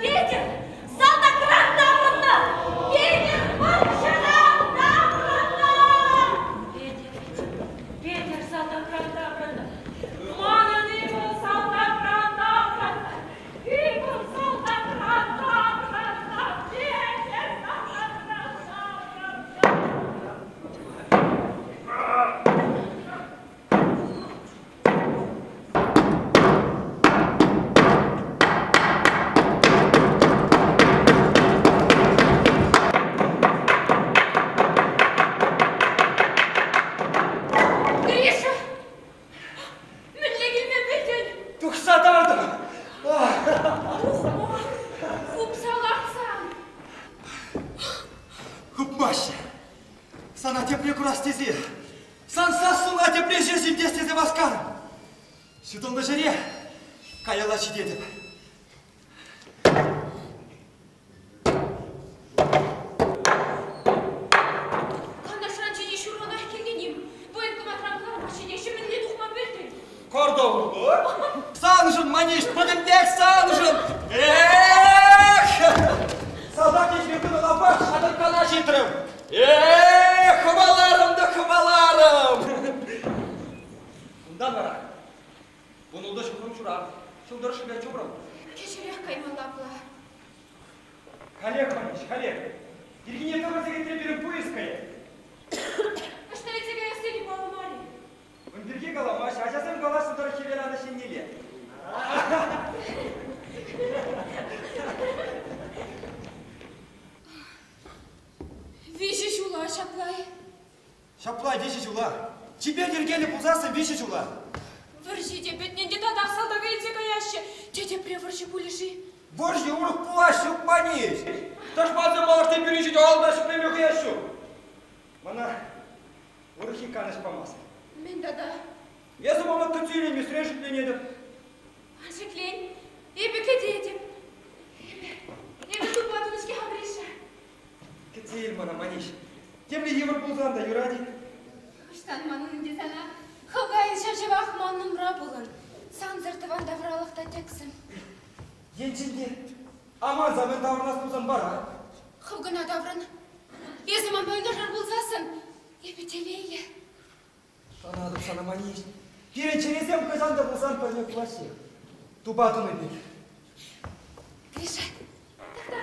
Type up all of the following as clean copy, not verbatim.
Петӗр салтакран таврӑннӑ! Петӗр вӑрҫӑран таврӑннӑ! Петӗр, Петӗр салтакран таврӑннӑ! Манӑн ывӑл салтакран таврӑннӑ! Ывӑл салтакран таврӑннӑ! Петӗр салтакран таврӑннӑ! Гриша! Мӗнле килме пӗлтӗн? Тухса тартӑм. Ухмах! Хупса лартсан. Хупмаҫҫӗ. Сана тепре курас тесе, сан сассуна тепре ҫеҫ илтес тесе васкарӑм. Ҫутӑлнӑ ҫӗре каялла ҫитетӗп. Канашран ҫити ҫурманах килтӗн-им? Военкоматран кӑларма ҫитеҫҫӗ, мӗнле тухма пӗлтӗн? Карта урлӑ. Саншӑн, Маниш, пӗтӗмпех саншӑн! Эх! Салтак ӗҫме тунӑ лапа шатӑркана ҫитрӗм. Эх, хӑваларӑм та хӑваларӑм! Унтан вара вунултӑ ҫухрӑм ҫуран ҫул тӑршшӗпе чупрӑм. Кӗҫӗрех каймалла апла. Халех, Маниш, халех. Ирхине тӑхӑр сехетре пирӗн пуйӑс каять. Ӑҫта илсе каяс тетӗн паллӑ мар-и? Ун пирки каламаҫҫӗ, ачасем калаҫнӑ тӑрӑх хӗвел анӑҫ еннелле. Виҫӗ ҫула ҫапла-и? Ҫапла виҫӗ ҫула. Чипер йӗркеллӗ пулсассӑн виҫӗ ҫула. Вӑрҫи те пӗтнӗ ӗнтӗ татах салтака илсе каяҫҫӗ. Те тепре вӑрҫӑ пулӗ-ши? Вӑрҫӑ урӑх пулас ҫук, Маниҫ. Тӑшмансем малашне пирӗн ҫине алла ҫӗклеме хӑяс ҫук. Мана урӑххи канӑҫ памасть. Мӗн тата? Эсӗ мана кӗтсе илеймесрен шикленетӗп. Ан шиклен, эпӗ кӗтетӗп. Эпӗ, эпӗ тупа тунӑ-ҫке-ха, Гриша. Кӗтсе ил мана, Маниҫ. Темле йывӑр пулсан та юрать-и? Ӑҫтан манӑн ӗнтӗ сана? Хӑв кайӑн ҫав-ҫавах ман умра пулӑн. Сансӑр тӑван тавралӑх та тӗксӗм. Енчен те аманса мӗн таврӑнас пулсан вара? Хӑв кӑна таврӑн. Эсӗ манпа юнашар пулсассӑн эпӗ телейлӗ. Шанатӑп сана, Маниҫ. Пирӗн чӗресем хӑҫан та пулсан пӗрле пулаҫҫех. Тупа тунӑ пек. Гриша, тӑхта.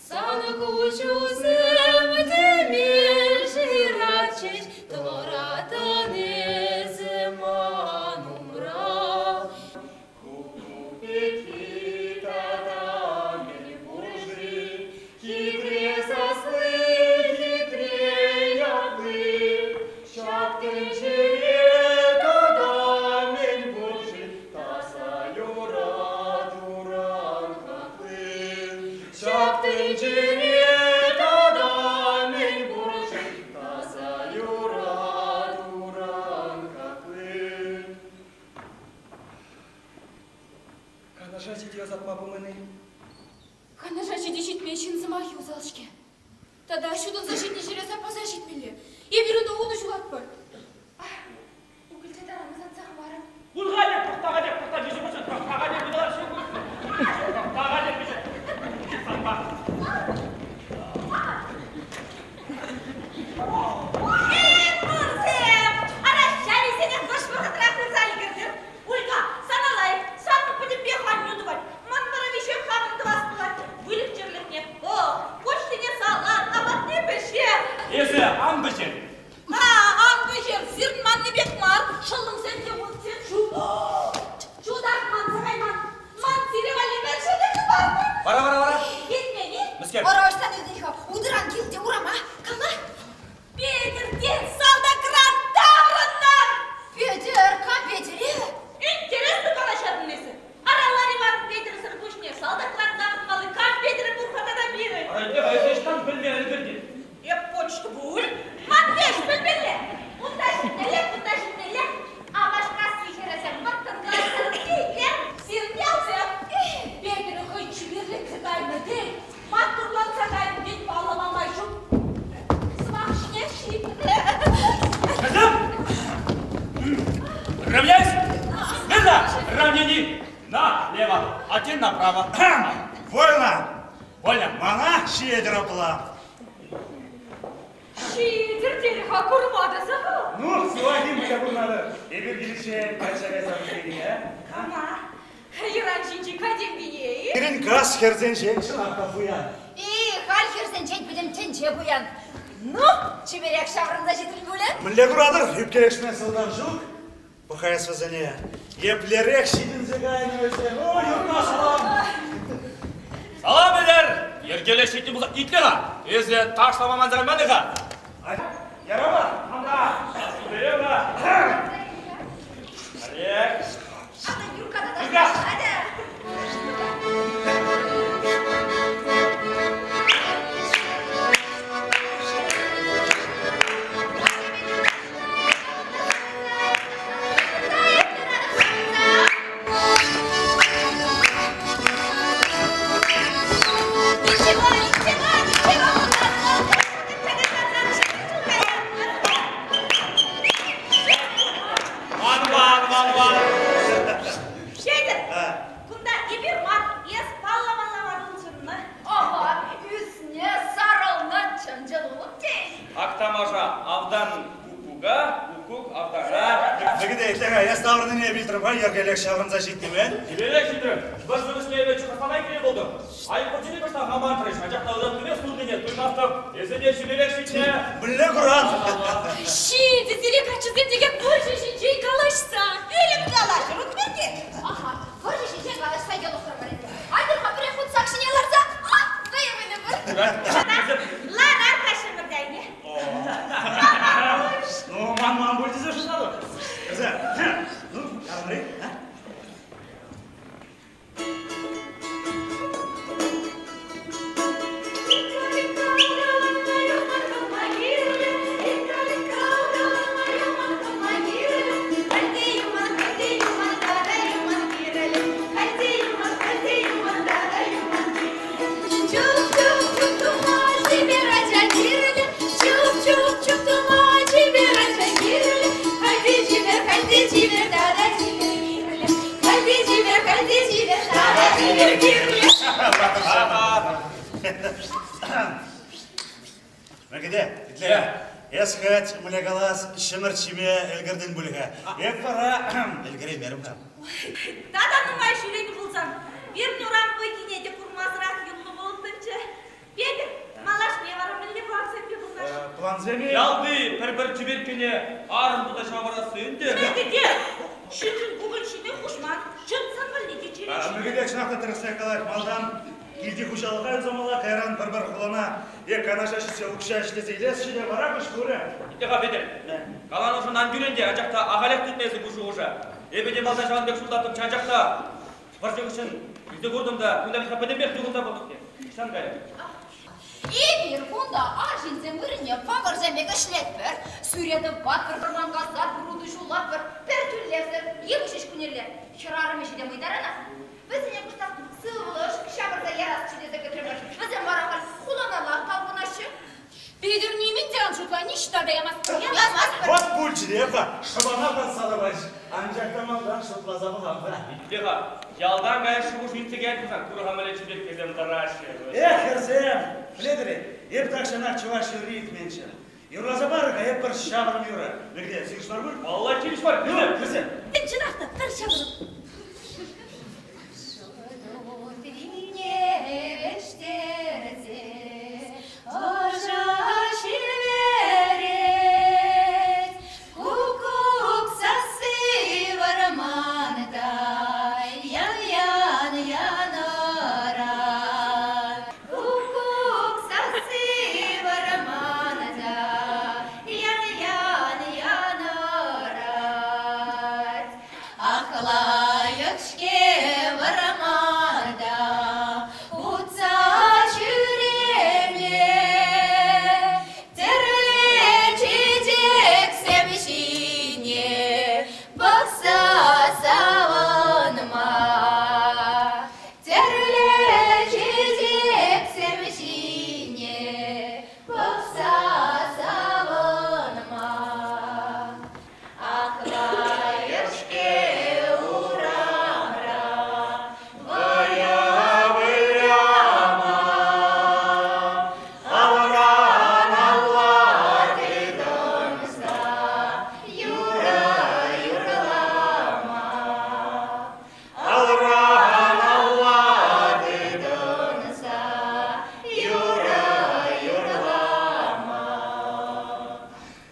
Сан куҫусем теме шыратчӗҫ, тӑратӑн эсӗ ман умра. Пекки тата мӗн пур-ши? Хитре сасли, хитре ятли, ҫак тӗнчере тата мӗн пур-ши? Таса юрату. Тӗнчере тата мӗн пур-ши таса юратуран хакли? Канаша ҫити ӑсатма пымӑн-и? Канаша ҫити ҫитме ҫын сӑмахӗ усал-ҫке. Тата ҫутӑлса ҫитнӗ ҫӗре саппаса ҫитмелле. Эпир унта утӑ ҫулатпӑр. Укӑлча таран ӑсатса хӑварӑп. Ун халӗ тӑхта халех тӑхта виҫӗ пуҫӑн тӑхта халех ыталар ҫын тӑхта халех виҫӗ санпа. Эй, хурсем! Ара, ҫависене хӑш вӑхӑтра хырса ӗлкӗртӗр? Улька, сана лайӑх, санӑн пӗтӗмпех аннӳ тӑвать. Ман вара веҫех хамӑн тӑвас пулать. Выльӑх-чӗрлӗхне пӑх, почтине салат, апатне пӗҫер. Эсӗ ан пӗҫер. А, ан пӗҫер, сирӗн манни пек мар. Шӑллӑмсем те утсем ҫук. Чутах манса кайман. Ман сире валли пӗр ҫӗнӗ хыпар пур. Вара, вара, вара. Илтмен-и? Мӗскер? Вара ӑҫтан илтӗн-ха? Утӑран килте урама. Кала. Петӗртен салтакран таврӑннӑ! Петӗр, кам Петӗр-и? Интереслӗ калаҫатӑн эсӗ. Ара, Лариван Петӗрсӗр пуҫне салтакран таврӑнмалли кам Петӗрӗ пур-ха тата пирӗн? Ара, итле-ха, эсӗ ӑҫтан пӗлме ӗлкӗртӗн? Эп почта пуль. Ман веҫ пӗлмелле. Унта ҫитмелле, кунта ҫитмелле. Апашкасси хӗрӗсем вӑрттӑн калаҫса итлер. Сирӗн ялсем. Петӗр хӑй чиперлетсе кайнӑ тет, маттурланса кайнӑ тет, паллама май ҫук. Сӑмах ҫине ҫитрӗ. Кызым! Равняйсь! Смирно! Равнение! Налево, один направо. Вольно! Вольно! Мана ҫиетӗр апла. Ҫитӗр терӗ-ха, курма та сахал. Ну, сывах-им выля курмалӑ. Эпир киличчен качча кайса вӗҫленине. Кама? Йӑран ҫинчи катемпине-и? Пирӗн кас хӗрсенчен чӑнах та пуян. И, халь хӗрсенчен пӗтӗм тӗнче пуян. Ну, чиперех ҫаврӑнса ҫитрӗн пулӗ? Мӗнле куратӑр, ӳпкелешме сӑлтав ҫук. Пӑхайс вӗсене. Еплерех ҫитӗнсе кайнӑ вӗсем. О, юрма салам! Салам ӗлер! Йӗркеллӗ ҫитнӗ пулса итле-ха. Эсӗ ташлама манса кайман-и-ха? Ярама! Анда! Сюда! Олег! Ата, Юрка та Юрка! ташлать. Атя! Ничего, ничего, ничего! Ван, ван, ван, ван! Петӗр, кунта эпир мар, эс палламалла мар улшӑннӑ. Ага, ӳсне сарӑлнӑ чӑн-чӑн улӑп тейӗн. Ак тамаша, автан куккука, куккук автана. Мӗкӗте, итле-ха, эс таврӑннине илтрӗм-ха, йӗркеллех ҫаврӑнса ҫитнӗ-мӗн. Килерех ҫитрӗм. Вӑрҫӑ вӗҫне эпӗ Чӑхӑртана киле пултӑм. Айӑппӑрсене кӑштах амантрӗҫ, анчах та ыратнине сурнине туймастӑп. Эсӗ те ҫӳлерех ҫитнӗ. Мӗнле куран? Ҫитӗ сире каччӑсем текех вӑрҫӑ ҫинчен калаҫса. Пӳлӗм калаҫӑр ун пирки. Аха, вӑрҫӑ ҫинчен калаҫса йӑлӑхрӑмӑр ӗнтӗ. Айтӑр-ха пӗрех хут сак ҫине ларса, а, вӑйӑ выльӑпӑр. Ларар-ха ҫӗмӗртайне. Ну, ман-ман пуль тесе шутлатӑп. Эсӗ, ну, ярӑнри, а? Мӗкӗте, итле. Эс хӑть, мӗнле калас, ҫӗмӗрт ҫиме ӗлкӗртӗн пуль-ха. Эп вара ӗлкӗреймерӗм-ха. Тата нумай ҫӳренӗ пулсан, пирӗн урам вӑййине те курмасӑрах юлнӑ пулӑттӑмччӗ. Петӗр, малашне вара мӗнле плансемпе пурӑнасшӑн? Плансем-и? Ялти пӗр-пӗр чиперккене арӑм туса ҫавӑрасси ӗнтӗ. Мӗкӗте, ҫыншӑн кукӑль ҫиме хушман, чӑтсан валли те черет ҫитет. Мӗкӗте чӑнах та тӗрӗсрех калать. Малтан килти хуҫалӑха юсамалла, кайран пӗр-пӗр хулана е Канаша ҫитсе укҫа ӗҫлесе илесчӗ те вара куҫ курӗ. Итле-ха, Петӗр. Каланӑшӑн ан кӳрен те, анчах та ахалех тытнӑ эсӗ ку шухӑша. Эпӗ те малтан ҫавӑн пек шутлаттӑмччӗ, анчах та вӑрҫӑ хыҫҫӑн илсе куртӑм та, кунта вӗт-ха пӗтӗмпех юхӑнса пӑхнӑ. Ӑҫтан кайӑн? Эпир кунта арҫынсем вырӑнне вӑкӑрсем пек ӗҫлетпӗр. Сӳре тӑватпӑр, вӑрман касатпӑр, утӑ ҫулатпӑр. Пӗр тӳлевсӗр йывӑҫ ӗҫ кунӗлле. Хӗрарӑм ӗҫӗ те мӑй таранах. Вӗсене кӑштах сывлӑш ҫавӑрса ярасчӗ тесе кӗтрӗмӗр. Вӗсем вара халь хуланаллах талпӑнаҫҫӗ. Петӗр нимӗн те ан шутла, ниҫта та ямастпӑр. Ямастпӑр. Вӑт пулчӗ те-ха, шӑпана татса тӑваҫ. Анчах та малтан шутласа пӑхам-ха. Итле-ха, ялтан каяс шухӑш иртсе каять пулсан, кур-ха мӗнле чиперккесем тӑраҫҫӗ. Эх, хӗрсем, пӗлетӗр-и, эп тахҫанах чӑваш юрри илтменччӗ. Юрласа пар-ха, эп пӗр ҫаврӑм юрӑ. Мӗнле, сирӗш мар пуль? Палла хирӗҫ мар, Ну, хӗрсем. Чӑнах та, пӗр ҫаврӑм. Шутрине вӗҫтерсе ӑша ҫил вӗрет. Куккук сасси вӑрманта ян-ян янӑрать. Куккук сасси вӑрманта ян-ян янӑрать. Ах, лайӑх-ҫке вӑрманта утса ҫӳреме, тӗрлӗ чечексем ҫине пӑхса савӑнма. Тӗрлӗ чечексем ҫине пӑхса савӑнма. Ах, лайӑх-ҫке урамра вӑйӑ выляма, алран алла тытӑнса юрӑ юрлама. Алран алла тытӑнса юрӑ юрлама.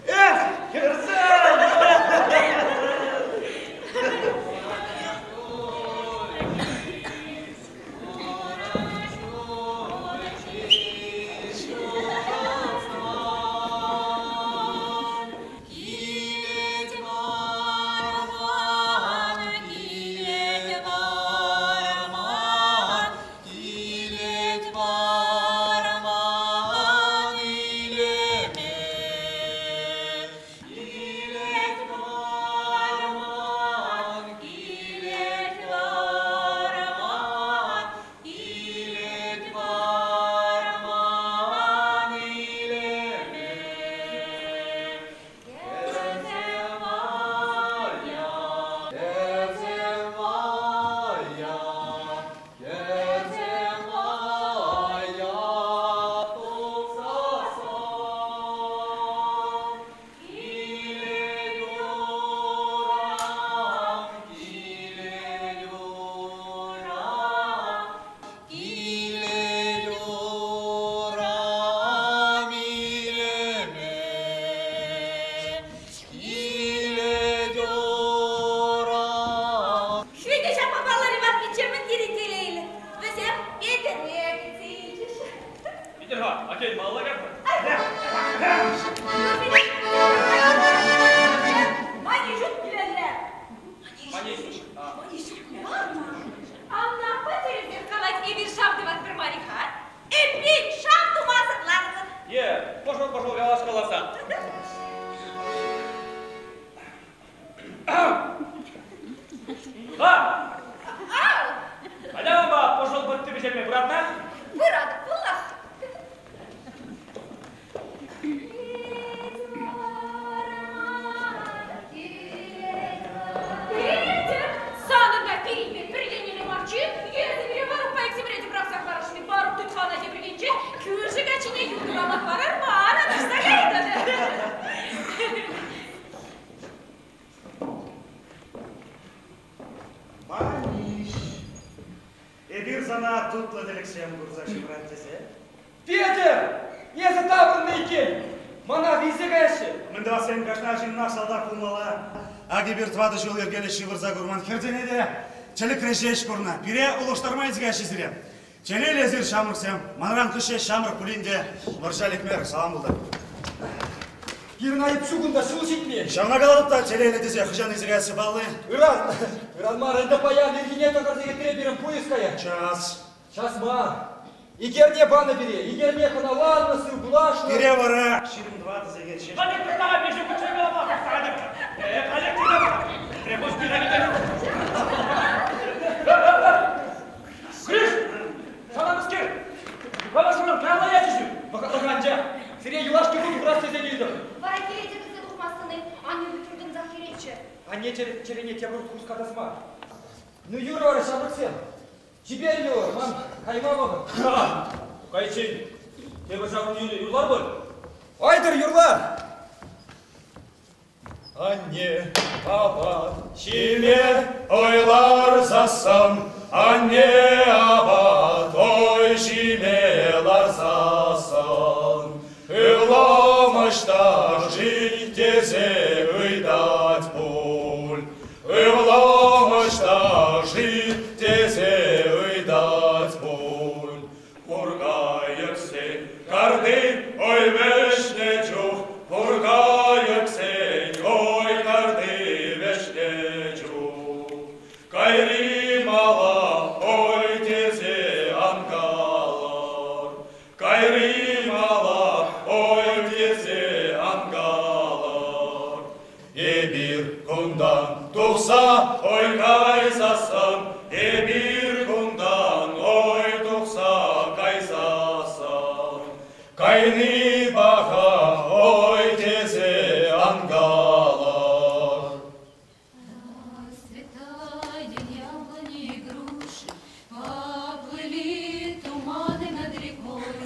Эх, хӗрсем! Килет вӑрман, килет вӑрман, килет вӑрман илеме. Килет вӑрман, килет вӑрман, килет вӑрман илеме. Кӗрсем ая, кӗрсем ая, кӗрсем ая тухсассӑн. Килет урам, килет урам, килет урам илеме. Килет урам. Хӳтӗ ҫапма паллӑ Иван пичче мӗн тери телейлӗ. Вӗсем Петӗре кӗтсе илчӗҫ. Питӗр-ха, окей, малалла кайӑпӑр. Манишук килелле. Манишук. Анна аппа тӗрӗсех калать, эпир шав тӑватпӑр мар-и-ха? Эппин, шав тумасӑр лартӑр. Е, пошел-пошел калаҫкаласа. Ха! Ау! Айда пошел пӑтти пӗҫерме пыратна? Пыратӑп пулах. Петӗр, санӑн та пирӗнпе пӗр еннелле марччӗ, эсӗ пире Варукпа иксӗмӗре те пӑрахса хӑварасшӑн. Варук тытхана тепӗр енче кӳршӗ каччине юртӑрама хӑварар мар, аташса кайтӑн. Маниҫ, эпир сана тутлӑ тӗлӗксем курса ҫыврать тесе. Петӗр! Эсӗ таврӑннӑ иккен! Мана вилсе каяҫҫӗ! Мӗн тӑвассем кашни арҫыннах салтак пулмалла. Ак эпир тӑватӑ ҫул йӗркеллӗ ҫывӑрса курман хӗрсене те тӗлӗкре ҫеҫ курнӑ. Пире улӑштарма илсе каяҫҫӗ сире. Телейлӗ эсир, ҫамрӑксем. Манран кӗҫех ҫамрӑк пулин те вӑрҫа лекмерӗ. Салам пултӑр. Пирӗн айӑп ҫук унта, ҫул ҫитмен. Ҫавна калатӑп та телейлӗ тесе хӑҫан илсе каясси палли. Ыран, ыран мар ӗнтӗ паян ирхине тӑхӑр сехетре пирӗн пуйӑс каять. Час. Час мар. Ик эрне панӑ пире, ик эрне хӑналаннӑ, сывпуллашнӑ. Пире вара 24 сехет ҫеҫ. Гриш! Сана мӗскер? Вара шунӑн каялла ячӗ-ши? Вӑхӑтлӑха анчах. Сире юлашки хут курас тесе килтӗм. Вара киле те кӗрсе тухмастӑн-и? Аннӳ туртӑнсах йӗретчӗ. Анне чӗрине тепӗр хут хускатас мар. Ну юрӑ вара, ҫамрӑксем. Чипер юр, ман кайма вӑхӑт. Кайччен тепӗр ҫаврӑм юрлар пуль? Айтӑр юрлар! Анне, апат ҫиме ой ларсассӑн, анне, апат ой ҫиме ларсассӑн, ывлӑм ӑҫта-ши тесе ыйтать пуль. Ывлӑм ӑҫта-ши тесе ыйтать пуль. Хуркайӑксен карти ой вӗҫнӗ чух, хуркайӑксен ой карти вӗҫнӗ чух. Кайри мала ой тесе ан калӑр, кайри мала ой тесе ан калӑр. Эпир кунтан тухса ой кайсассӑн, эпир кунтан ой тухса кайсассӑн, кайни паха ой тесе ан калӑр. Расцветали яблони и груши, поплыли туманы над рекой.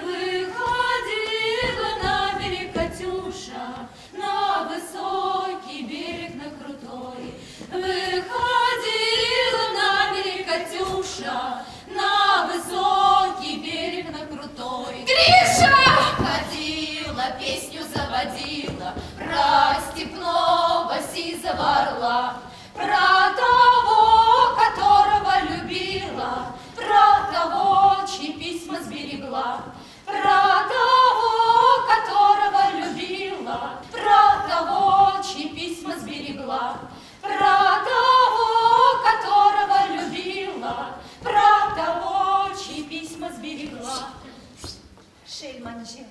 Выходила на берег Катюша, на высокий берег, на крутой. Выходила на берег Катюша, на высокий берег, на крутой. Гриша! Ходила, песню заводила про степного сизого орла, про того, которого любила, про того, чьи письма сберегла, про того, которого любила, про того, чьи письма сберегла, про того, которого любила, про того, чьи письма сберегла. Шел Маниҫе.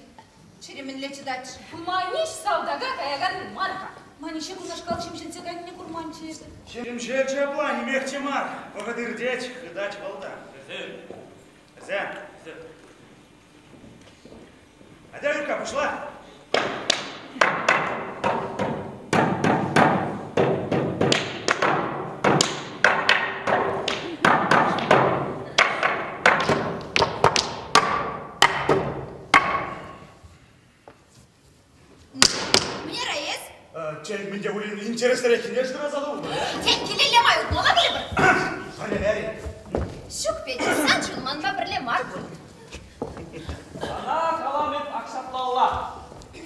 Чӗре мӗнле чӑтать-ши? Маниҫ салтака каякан мар-ха. Маниҫе кунашкал ҫемҫелсе кайнине курманччӗ эпӗ. Ҫемҫелчӗ апла, нимех те мар. Вӑхӑт иртет, хытать вӑл та. Вӗсем. Вӗсем. Атя, Юрка, пуҫла. Мӗне эс? Тен, мӗн те пулин интереслӗреххине шыраса тупӑпӑр, э? Тен, килелле май утмалла пулӗпӗр? Халӗ Ҫук, Петя, сан чун манпа пӗрле мар пуль. Сана калам эп ак ҫаплалла.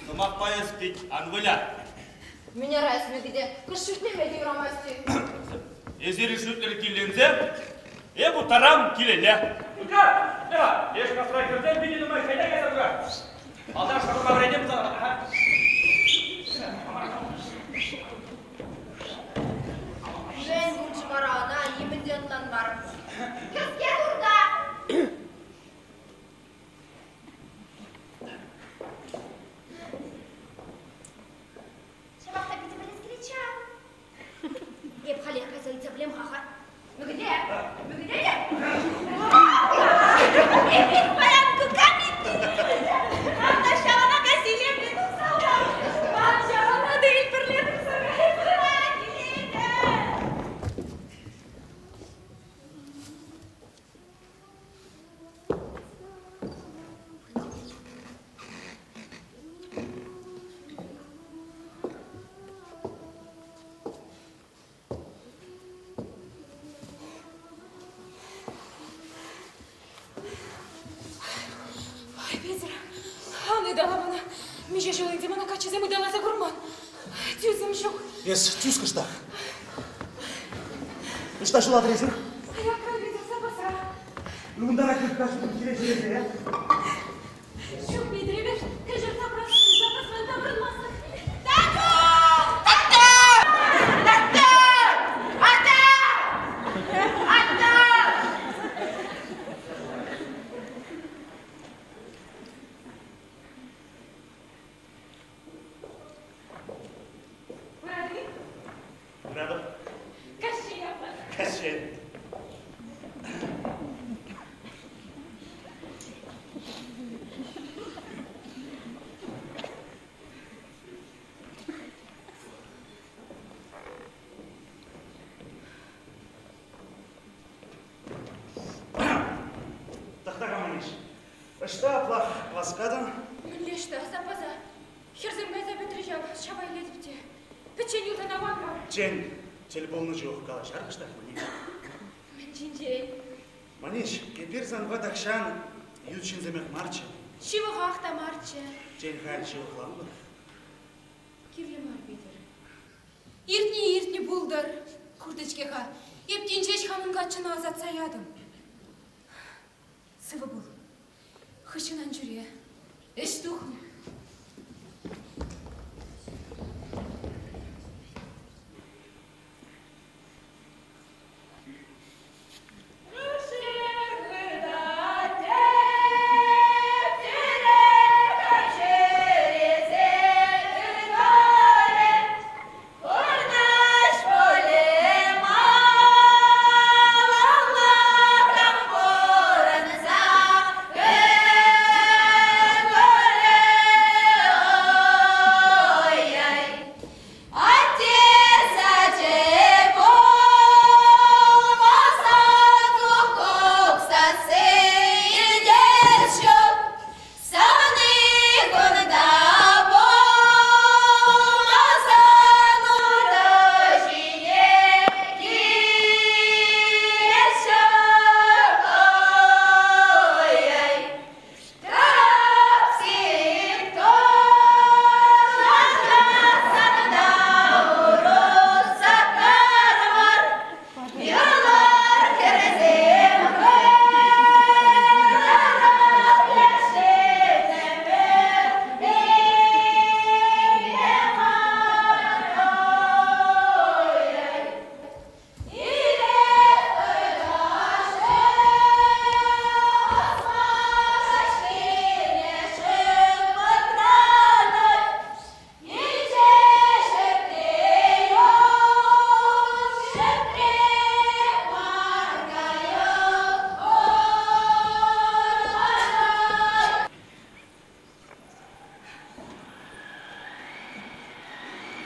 Сӑмахпа эс пит ан выля. Мӗне эс мӗкӗте, кӑшт шӳтлеме те юрамасть-и? Эсир шӳтлӗр килленсе, эп уттарам килелле. Юрка, Лера, леш касра кӗрсен питӗ нумай кайта кайса тухать. Малтан шӑрӑхпа вӗрентем сана. Мӗн пулчӗ вара ӑна, нимӗн те ӑнланмарӑм. Кӗске турта! Ҫапах та питӗ пӗлес килет ҫав. Эп халех кайса ыйтса пӗлем-ха. Мӗкӗте! Мӗкӗте! Эпир паян куками Ман та ҫавана кайса илемлӗ тухса Ман ҫавана та ил пӗрле тухса кайса килетӗп. Ой, Петӗр, ан ытала мана. Миҫе ҫул ӗнтӗ мана каччӑсем ыталаса курман. Тӳсӗм ҫук. Эс тӳс кӑштах. Ӑҫта ҫулатӑр эсир? Аякра, Петӗр, запасра. Ывӑнтарать кашни киле-ҫӳресе. Ҫук, Петӗр, эпир кӗҫӗр запасран таврӑнмастӑп. Тату! Тату! Тату! Ата! Ата! Ӑҫта аплах васкатӑн? Мӗнле ӑҫта, саппаса? Хӗрсем кайса пӗтрӗҫ ав, ҫава илетӗп те. Пӗччен юлсан аван мар. Тен, тӗл пулнӑ чух калаҫар кӑштах, Маниҫ? Мӗн ҫинчен? Маниҫ, эпир санпа тахҫан ют ҫынсемех марччӗ. Ҫывӑхах та марччӗ. Тен, халь ҫывӑхланмӑр? Кирлӗ мар, Петӗр. Иртни иртнӗ пултӑр. Куртӑн-ҫке-ха, эп тин ҫеҫ хамӑн каччӑна ӑсатса ятӑм. Сывӑ пул. Хыҫҫӑн ан ҫӳре. Ӗҫ тухнӑ.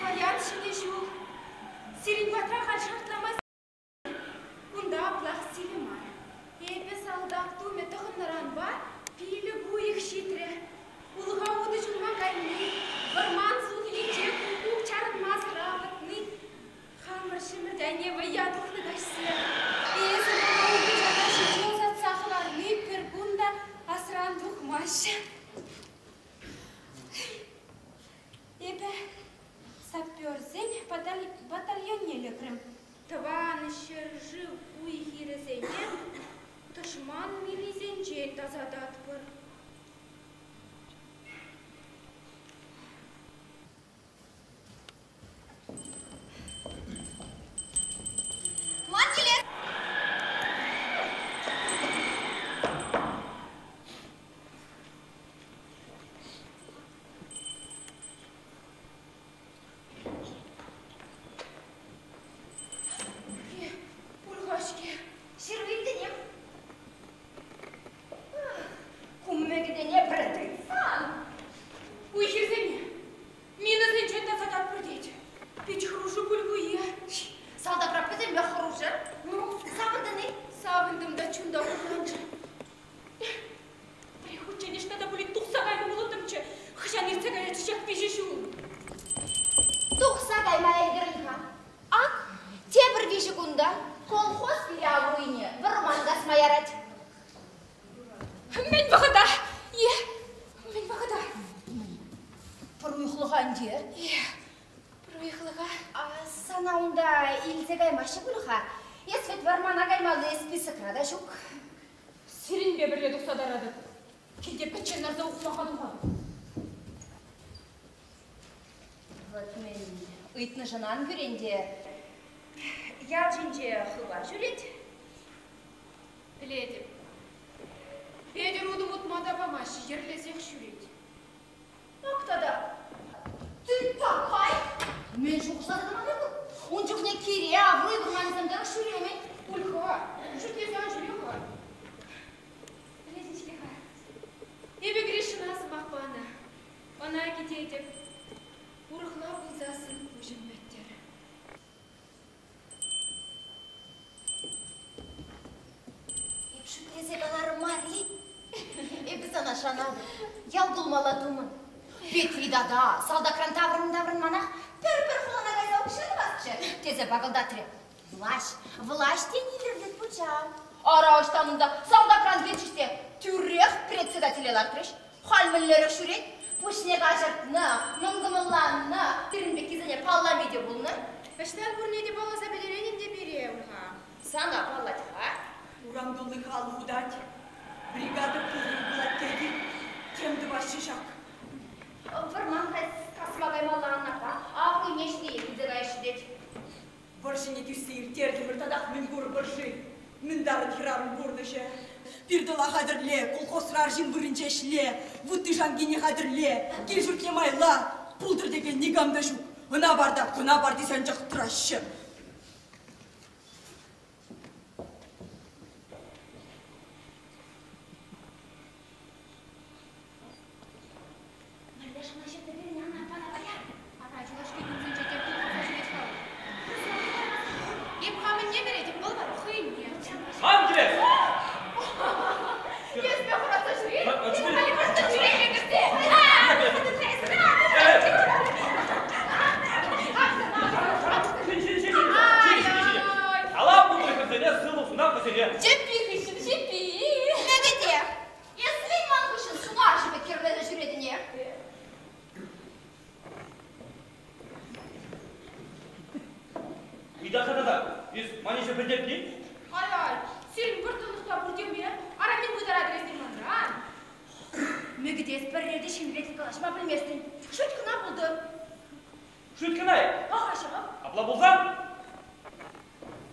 Паян ҫӗнӗ ҫул. Сирӗн патра халь шартлама Кунта аплах сивӗ мар. Эпӗ салтак тумӗ тӑхӑннӑранпа 5 уйӑх ҫитрӗ. Улӑха утӑ ҫулма кайни, вӑрман сухилинче куккук чарӑнмасӑр авӑтни, хамӑр ҫӗмӗрт айне вӑййа тухнӑ каҫсем, эсӗ мана укӑлчана ҫити ӑсатса хӑварни пӗр кун та асран тухмаҫҫӗ. Эпӗ саперсен батальонне лекрӗм. Тӑван ҫӗршыв уй-хирӗсене тӑшман минисенчен тасататпӑр. Ман килес! Пур-ха-ҫке. Ҫыру илтӗнех. Куммекӗтене пӗр тытсан. Уй-хирсене минӑсенчен тасататпӑр тет. Пит хӑрушӑ пуль ку е. Салтакра пӗтӗмпех хӑрушӑ. Ну, савӑнтӑн-и? Савӑнтӑм та чун та хурланчӗ. Пӗрех хутчен ӑҫта та пулин тухса кайнӑ пулӑттӑмччӗ. Хӑҫан иртсе каятчӗ ҫак виҫӗ ҫул? Тухса кайма ӗлкӗрӗн-ха. Ак, тепӗр виҫӗ кунта колхоз пире авруйне вӑрман касма ярать. Мӗн вӑхӑта? Е, мӗн вӑхӑта? Пӗр уйӑхлӑха ӗнтӗ. Е, пӗр уйӑхлӑха. А сана унта илсе каймаҫҫӗ пуль-ха. Эс вӗт вӑрмана каймалли списокра та ҫук. Сирӗнпе пӗрле тухса таратӑп. Килте пӗччен ларса ухмаха тухатӑп. Вӑт мӗн, ыйтнӑшӑн ан кӳрен те. Ял ҫинче хыпар ҫӳрет. Пӗлетӗп. Петӗр утӑм утма та памасть, йӗрлесех ҫӳрет. Ак тата. Ты такай! Мӗн шухӑшласа тӑмалли ку? Ун чухне кире авруй вӑрманӗсем тӑрӑх ҫӳремен. Ульха, шӳтлесе ан ҫӳре-ха. Пӗлетӗн-ҫке-ха, эпӗ Гришӑна сӑмах панӑ. Ӑна кӗтетӗп. Урӑхла пулсассӑн пуҫӑм пӗттӗр. Эп шӳтлесе каларӑм мар-и? Эпӗ сана шанатӑп. Ял кулмалла тумӑн. Петри тата салтакран таврӑннӑ-таврӑнманах пӗр-пӗр хулана кайса укҫа тӑвасчӗ, тесе пакӑлтатрӗ. Влаҫ, влаҫ тени илӗртет пуҫа. Ара ӑҫтан унта салтакран килчӗҫ те тӳрех председателе лартрӗҫ. Халь мӗнлерех ҫӳрет? Пуҫне каҫӑртнӑ, мӑнкӑмӑлланнӑ, пирӗн пеккисене паллами те пулнӑ. Ӑҫтан пурне те палласа пӗтерен ӗнтӗ пире, Ульха? Сана паллать-ха. Урам тулли халӑх утать. Бригада пурри пулать тет-и? Тем тӑваҫҫӗ ҫак. Вӑрман касма каймалла Аннапа, авруйне ҫитеех илсе каяҫҫӗ тет. Вӑрҫине тӳссе ирттертӗмӗр татах мӗн курӑпӑр-ши? Мӗн тарӑн хӗрарӑм пурнӑҫӗ? Пир-тӑла хатӗрле, колхозра арҫын вырӑнче ӗҫле, вутти-шанкине хатӗрле, кил-ҫуртне майла, пултӑр текен никам та ҫук. Ӑна пар та кӑна пар тесе анчах тӑраҫҫӗ. Мӗнле шӑна ҫитнӗ пирӗн Анна аппана паян? Ара, юлашки кунсенче те пулӑхса ҫӳрет вӑл. Эп хамӑнне перетӗп, вӑл вара хӑйӗнне. Ман килес! Еспе хӑратса ҫӳрет. Кала пултӑр хӗрсене, сывлӑх сунап вӗсене. Чӗппи хыҫҫӑн чӗппи. Мӗкӗте, эс мӗн ман хыҫҫӑн сунарҫӑ пек кӗрлесе ҫӳретӗнех? Ыйтатса тата, эс ман ӗҫе пӗлтертни? Ай-ай, сирӗн вӑрттӑнлӑх та пур теме. Ара, мӗн пытаратӑр эсир манран? Мӗкӗте, эс пӗрре те ҫын пек калаҫма пӗлместӗн. Шӳт кӑна пултӑр. Шӳт кӑна-и? Ага ҫав. Апла пулсан,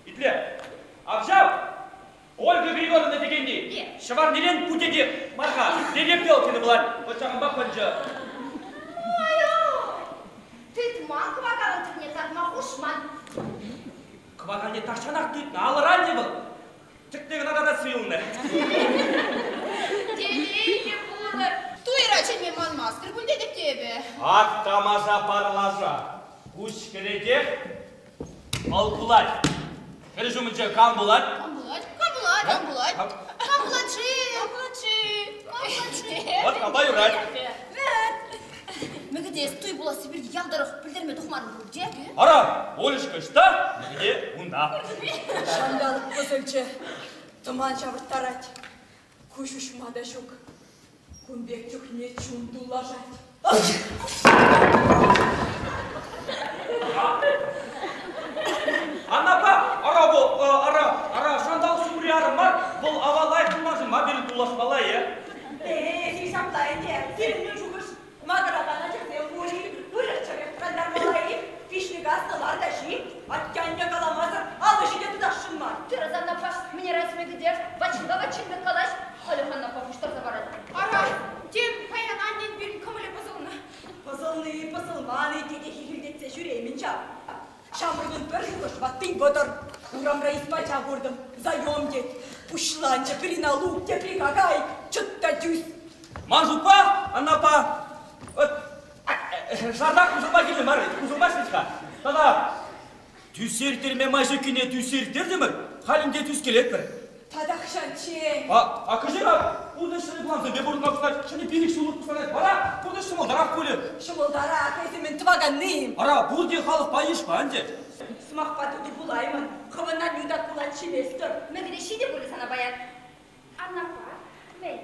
итле. Ав ҫав Ольга Григорьевна текенни ҫӑварнирен путене мар-ха, Перепелкина пулать. Вӑт ҫакӑнпа пӑнчӑ. Ай-ай! Тытман кӑвакалӑн тӗпне татма хушман. Кӑвакалне тахҫанах тытнӑ, алӑран те вӑл. Тӗкне кӑна татас юлнӑ. Телейлӗ пулӑр. Туйра чӗнме манмастӑр пуль тетӗп те эпӗ. Ак тамаша парлаша. Куҫ кӗретех вӑл кулать. Хӗр ҫумӗнче кам пулать? Кам пулать? Кам пулать? Кам пулать? Кам пулать-ши? Кам пулать-ши? Кам пулать-ши? Вот кампа юрать. Мӗкӗте, туй пуласси пирки ял тӑрӑх пӗлтерме тухман пуль те? Ара, Олечка ӑҫта? Мӗкӗте унта. Ҫанталӑк пӑсӑлчӗ, тӑман ҫавӑрттарать. Куҫ уҫма та ҫук. Кун пек чухне чун туллашать. Аннапа, ара вӑл, ара, ара, шантал ҫумри арӑм мар, вӑл ава лайӑх пулманшӑн ма пирӗн туллашмалла-и, э? Э, ҫапла ӗнтӗ. Сирӗн мӗн шухӑш? Макӑракан ачасем пур-и? Выльӑх-чӗрлӗх тӑрантармалла-и? Виҫнӗ каснӑ лар та ҫи. Атте-анне каламасӑр алӑ ҫине тытасшӑн мар. Тӗрӗс, Аннапа, мӗне расмӗ кӗтер? Вачинпа вачин пек калаҫ. Халӗ Аннапа пуҫтарса парать. Ара, тем паян аннен пирӗн кӑмӑлӗ пӑсӑлнӑ. Пӑсӑлни, пӑсӑлман-и тете хихӗлтетсе ҫӳреймӗн ҫав. Ҫамрӑкӑн пӗр шухӑш, ваттин вӑтӑр. Урамра испача куртӑм, заем тет. Пуҫланчӗ пӗри налук, тепри какай, чӑт та тӳс. Ман шутпа, Аннапа, шартах пусӑлма кирлӗ мар, пусӑлмасть вӗт-ха. Тата тӳссе ирттерме май ҫуккине тӳссе ирттертӗмӗр, халь ӗнтӗ тӳскелетпӗр. Татах ҫанччен. А кӗҫех пурнӑҫ ҫӗнӗ плансемпе пурӑнма пуҫлать, ҫӗнӗ пилӗк ҫуллӑх пуҫланать. Вара пурнӑҫ ҫӑмӑлтарах пулӗ. Ҫӑмӑлтарах, эсӗ мӗн тӑваканни? Ара, пурте халӑхпа йышпа ӗнтӗ. Сӑмахпа тути пулаймӑн, хӑвӑнна нютак пулать ҫиместӗр. Мӗкӗте ҫитӗ пулӗ сана паян. Аннапа, мӗн,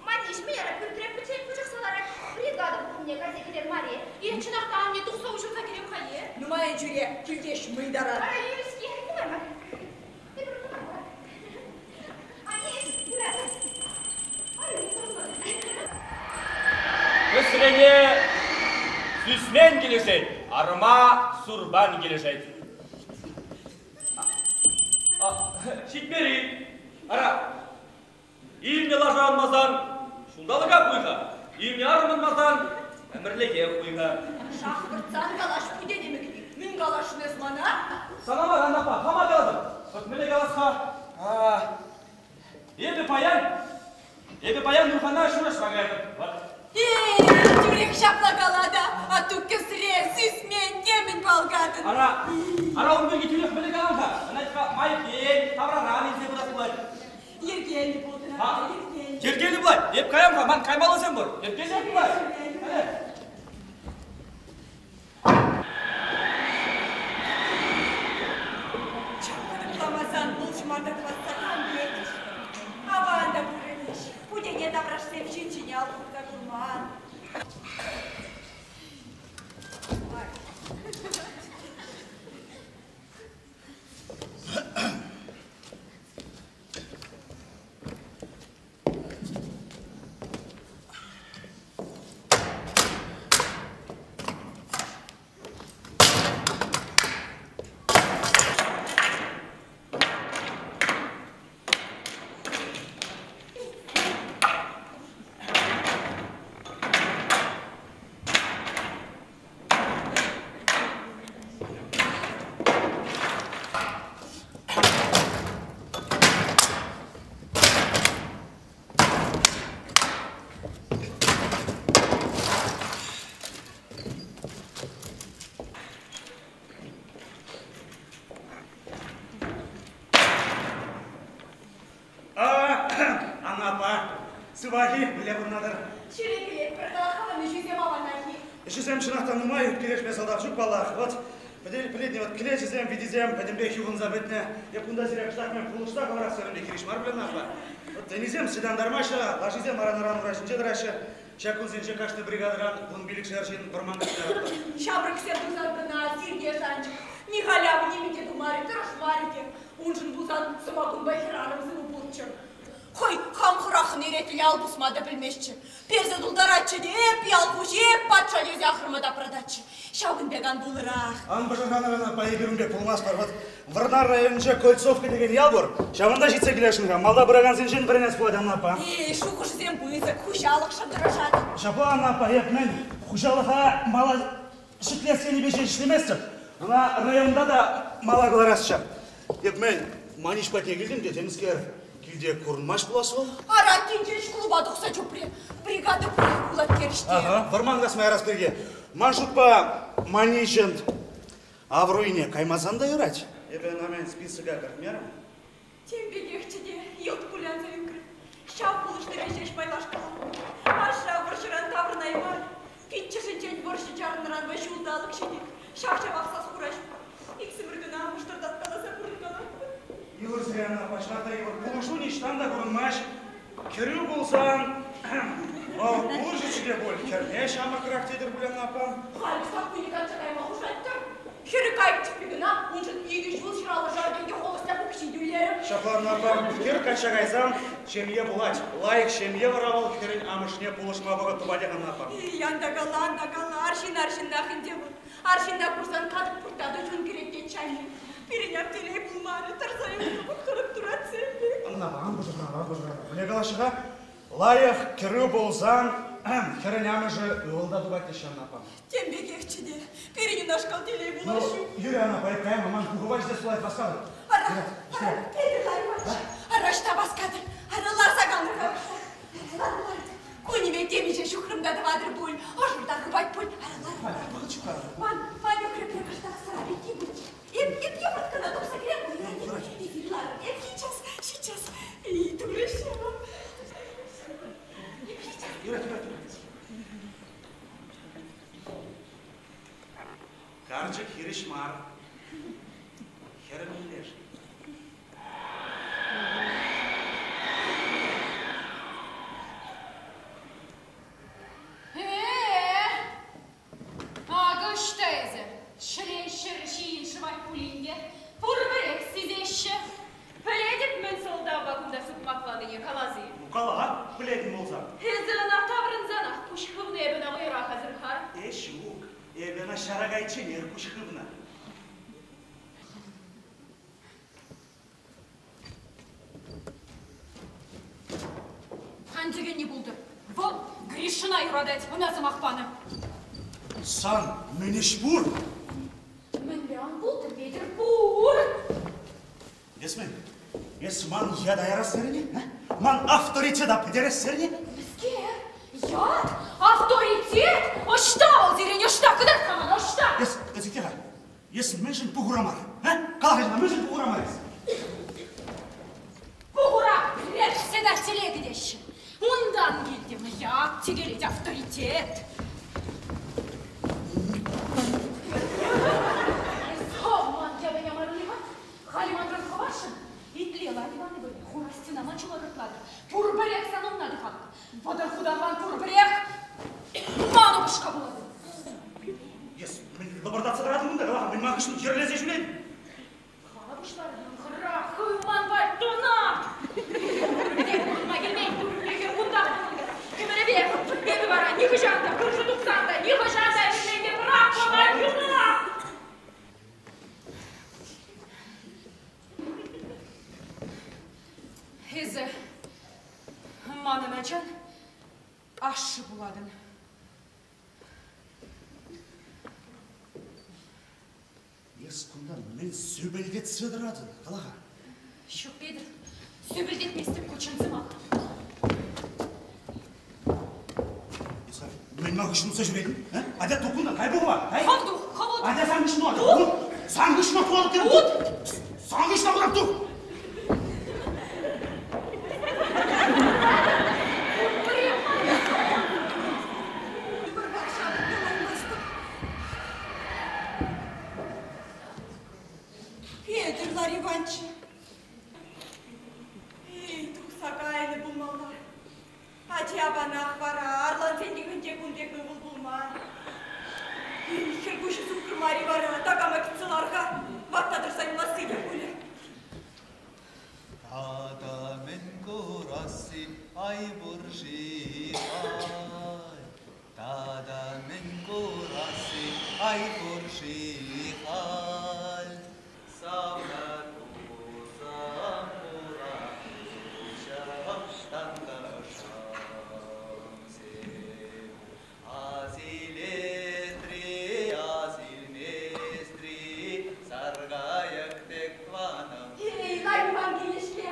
Маниҫ мӗн пӳртре пӗччен пӑчӑхса ларать, бригада пухӑвне кайса килер мар-и? Е, чӑнах та анне тухса уҫӑлса килем-ха, е? Нумайӑн ҫӳре, килтеш мӑйтарать. Ара, юрӗ-ҫке, кӑларма. Эпир кӑларма. Анне, пырать. Кӗсрене сӳсмен килӗшет, арӑма сурпан килӗшет. Ҫитмери. Ара, илнӗ лаша ӑнмасан ҫулталӑка хуйха, илнӗ арӑм ӑнмасан ӗмӗрлӗхе хуйха. Шахвӑртсан калаҫ путене мӗкӗти. Мӗн каласшӑн эс мана? Сана мар, Аннапа, хама калатӑп. Вӑт мӗнле калас-ха? Эпӗ паян, эпӗ паян Нурхана ҫураҫма каятӑп. Вӑт. Эй, тӳрех ҫапла кала та, атту кӗсре, сисмен, темӗн палкатӑн. Ара, ара ун пирки тӳрех мӗнле калам-ха? Ӑна майӗпен, тавраран илсе пырас пулать. Йӗркеллӗ пултӑр, А, йӗркеллӗ. Йӗркеллӗ пулать. Эп каям-ха, ман каймаллисем пур. Йӗркеллех пулать. Чакламасан вӑл ҫӑмарта тӑвасса кам пӗлет? Аван та пурӑнӗҫ. Путене таврашсем ҫын ҫине ал хурса курман. Анапа, сывах-и, мӗнле пурӑнатӑр? Ҫӳре килетпӗр, хӑвӑн ӗҫӳсем аванах-и? Ӗҫӗсем чӑнах та нумай, ӳпкелешме сӑлтав ҫук паллах. Вот, пӗлетне, вот кӗлечӗсем, витисем пӗтӗмпех юхӑнса пӗтнӗ. Эп кунта сире кӑштах мӗн пулӑшса хӑварас терӗм те хирӗҫ мар пуль ӑна. Вот ӗнисем сӗт антармаҫҫӗ, лашисем аран-аран ура ҫинче тӑраҫҫӗ. Ҫак кунсенче кашни бригадӑран 15-шер ҫын вӑрман касса Ҫамрӑксем тусан кӑна сирте шанчӑк. Михаля нимӗн те тумарӗ, тӑрӑшмарӗ те. Уншӑн пулсан сӑмакунпа хӗрарӑм сывӑ пулччӑр. Хӑй хам хӑрахӑн эретлӗ ал пусма та пӗлместчӗ. Персе тултаратчӗ те эп ял хуҫи, эп патша тесе ахрӑма тапрататчӗ. Ҫакӑн пек ан пулӑрах. Ан пӑшӑрханӑр ӑна, эпир ун пек пулмастпӑр. Вот Вӑрнар районӗнче Кольцовка текен ял пур. Ҫавӑнта ҫитсе килесшӗн-ха. Малта пыракансенчен вӗренес пулать, Анна аппа. Эй, шухӑшсем пысӑк, хуҫалӑхшӑн тӑрӑшать. Ҫапла, Анна аппа, эп мӗн, хуҫалӑха мала ҫӗклес енӗпе ҫеҫ ӗҫлеместӗп. Ӑна районта та мала кӑларасчӗ. Эп мӗн, Маниҫ патне килтӗм те темскер килте курӑнмасть пулас вӑл. Ара, тин клуба тухса чупрӗ. Бригада пулать пулать терӗҫ те. Ага, вӑрман касма ярас пирки. Ман шутпа, Маниҫӑн Авруйне каймасан та юрать. Эпӗ ӑна мӗн списока кӗртмерӗм. Тем пекехчӗ те, йӑлт кулянса ӳкрӗм. Ҫав пулӑшнипе ҫеҫ майлашкаларӑм. Ашшӗ вӑрҫӑран таврӑнаймарӗ. Пиччӗшӗнчен вӑрҫӑ чарӑннӑранпа ҫулталӑк ҫитет. Ҫав-ҫавах сас-хура ҫук. Иксӗмӗр кӑна мӑштӑртаткаласа пурӑнкалатпӑр. Йывӑр сире ӑна пачах та йывӑр. Пулӑшу ниҫтан та курӑнмасть. Кӗрӳ пулсан, вӑл пулӑшӗччӗ те пуль, хӗрне ҫамрӑкрах тетӗр пуль ӑна аппа. Халь саккунӗ качча кайма хушать-тӑр. Хӗрӗ кайӑк чӗппи кӑна, уншӑн икӗ ҫул ҫуралӑшар тенкӗ холостяк укҫи тӳлерӗм. Ҫапла ӑна аппа, хӗр качча кайсан ҫемье пулать. Лайӑх ҫемье вара вӑл хӗрӗн амӑшне пулӑшма вӑхӑт тупатех ӑна аппа. Эй, ан та кала, ан та кала, арҫын арҫыннах ӗнтӗ вӑл. Арҫынна курсан катӑк пуртта та чун кӗрет тет Чанни. Пирӗн ав телей пулмарӗ, тӑрса юлнӑ хӑрӑк туратсем пек. Ӑнланма, ан пӑшӑрхан, ан пӑшӑрхан. Мӗне калаҫҫӗ-ха? Лайӑх кӗрӳ пулсан хӗрӗн амӑшӗ ывӑл та тупать теҫҫӗ ӑна аппа. Тем пекехчӗ те. Пирӗн унашкал телей пулас ҫук. Ну, Юрий ӑна поэт ман пухӑва ҫитес пулать васкатӑп. Ара, ара, Петӗр Ларьевич, ара, ӑҫта васкатӑр? Ара, ларса канӑр-ха. Лар, лар. Кунӗпе темиҫе ҫухрӑм та тӑватӑр пуль, ӑшӑрта хыпать пуль. Ара, лар. Вӑхӑт ҫук-ха. Ман, ман ӳкрӗпре кӑштах сӑра пекки пулчӗ. Эп, эп йӑпӑрт кӑна тухса кӗрем пуль. Эфир ларӑр, эп сейчас, сейчас. И турӑҫӑм. Эп сейчас. Юрать, юрать, юрать. Карчӑк хирӗҫ мар. Хӗрӗм мӗнле-ши? Э-э! Акӑ ӑҫта эсӗ? Ҫӗлен ҫӗр ҫийӗн шӑвать пулин те, пурпӗрех сисеҫҫӗ. Пӗлетӗп мӗн сӑлтавпа кунта сукмакланине калас-и? Ну, кала, пӗлетӗн пулсан. Эсӗ ӑна таврӑнсанах куҫ хывнӑ эпӗ ӑна вӑйӑрах асӑрхарӑм. Э, ҫук, эпӗ ӑна ҫара кайичченех куҫ хывнӑ. Ан тӗкӗнни пултӑр. Вӑл Гришӑна юратать, ӑна сӑмах панӑ. Сан мӗн ӗҫ пур? Мӗнле ан пултӑр, Петӗр, пур! Эс мӗн? Эс ман ята ярас терӗн-и? Ман авторитета пӗтерес терӗн-и? Мӗскер? Ят? Авторитет? Ӑҫта вӑл сирӗн, ӑҫта? Кӑтарт-ха мана, ӑҫта? Эс, эс итте-ха. Эс мӗншӗн пухура мар? А? Кала-ха ҫавна, мӗншӗн пухура мар эс? Пухура председателе кӗтеҫҫӗ. текелет, авторитет. Эс ман явӑня мар-и-ха? Халӗ манран хӑваршӑн. Итле, Лариван ывӑлӗ, хура стенана чула кӑртлатӑр. Пурпӗрех сан умна тухатӑп. 30 хутарман пурпӗрех ман упӑшка пулатӑн. Эс мӗн лӑпӑртатса тӑратӑн кунта? Кала-ха, мӗн ман хыҫҫӑн йӗрлесе ҫӳрет? Хала пуҫларӑн, хӑрах, хывман пальтона! Пурте пурӑнма килмен, пурпӗрех кунтах пурӑнтӑр. Ӗмӗрӗпех эпӗ вара нихӑҫан та, хырҫӑ тухсан та, нихӑҫан та ӗмӗрленме пӑрахмӑп, юнах! Эсӗ манӑн ачан ашшӗ пулатӑн. Эс кунта мӗн сӳпӗлтетсе тӑратӑн? Кала-ха. Ҫук, Петӗр, сӳпӗлтетместӗп ку чӑн сӑмах. Эс мӗн ман хыҫҫӑн утса ҫӳретӗн? А? Атя тух кунтан, кай пухӑва, кай. Хӑв тух, хӑв ут. Атя сан хыҫҫӑн тух. Сан хыҫҫӑн тух. Ут. Сан хыҫҫӑн тух, тух. Петӗр Лариванччӑ. Эй, тухса кайнӑ пулмалла. Ачи аванах вара, арлансен йӑхӗнче кун пек ывӑл пулман. Эй, хӗр куҫӗ суккӑр мар-и вара, такама кӗтсе лар-ха, ватта тӑрса юласси те пулӗ. Тата мӗн курасси, ай пур-ши, ай? Тата мӗн курасси, ай пур-ши халь? Савна тусам хура куҫам тантӑшӑмсем. Асилетри, асилместри, саркайӑк пек тӑванӑм. Эй, Лариван килӗшке.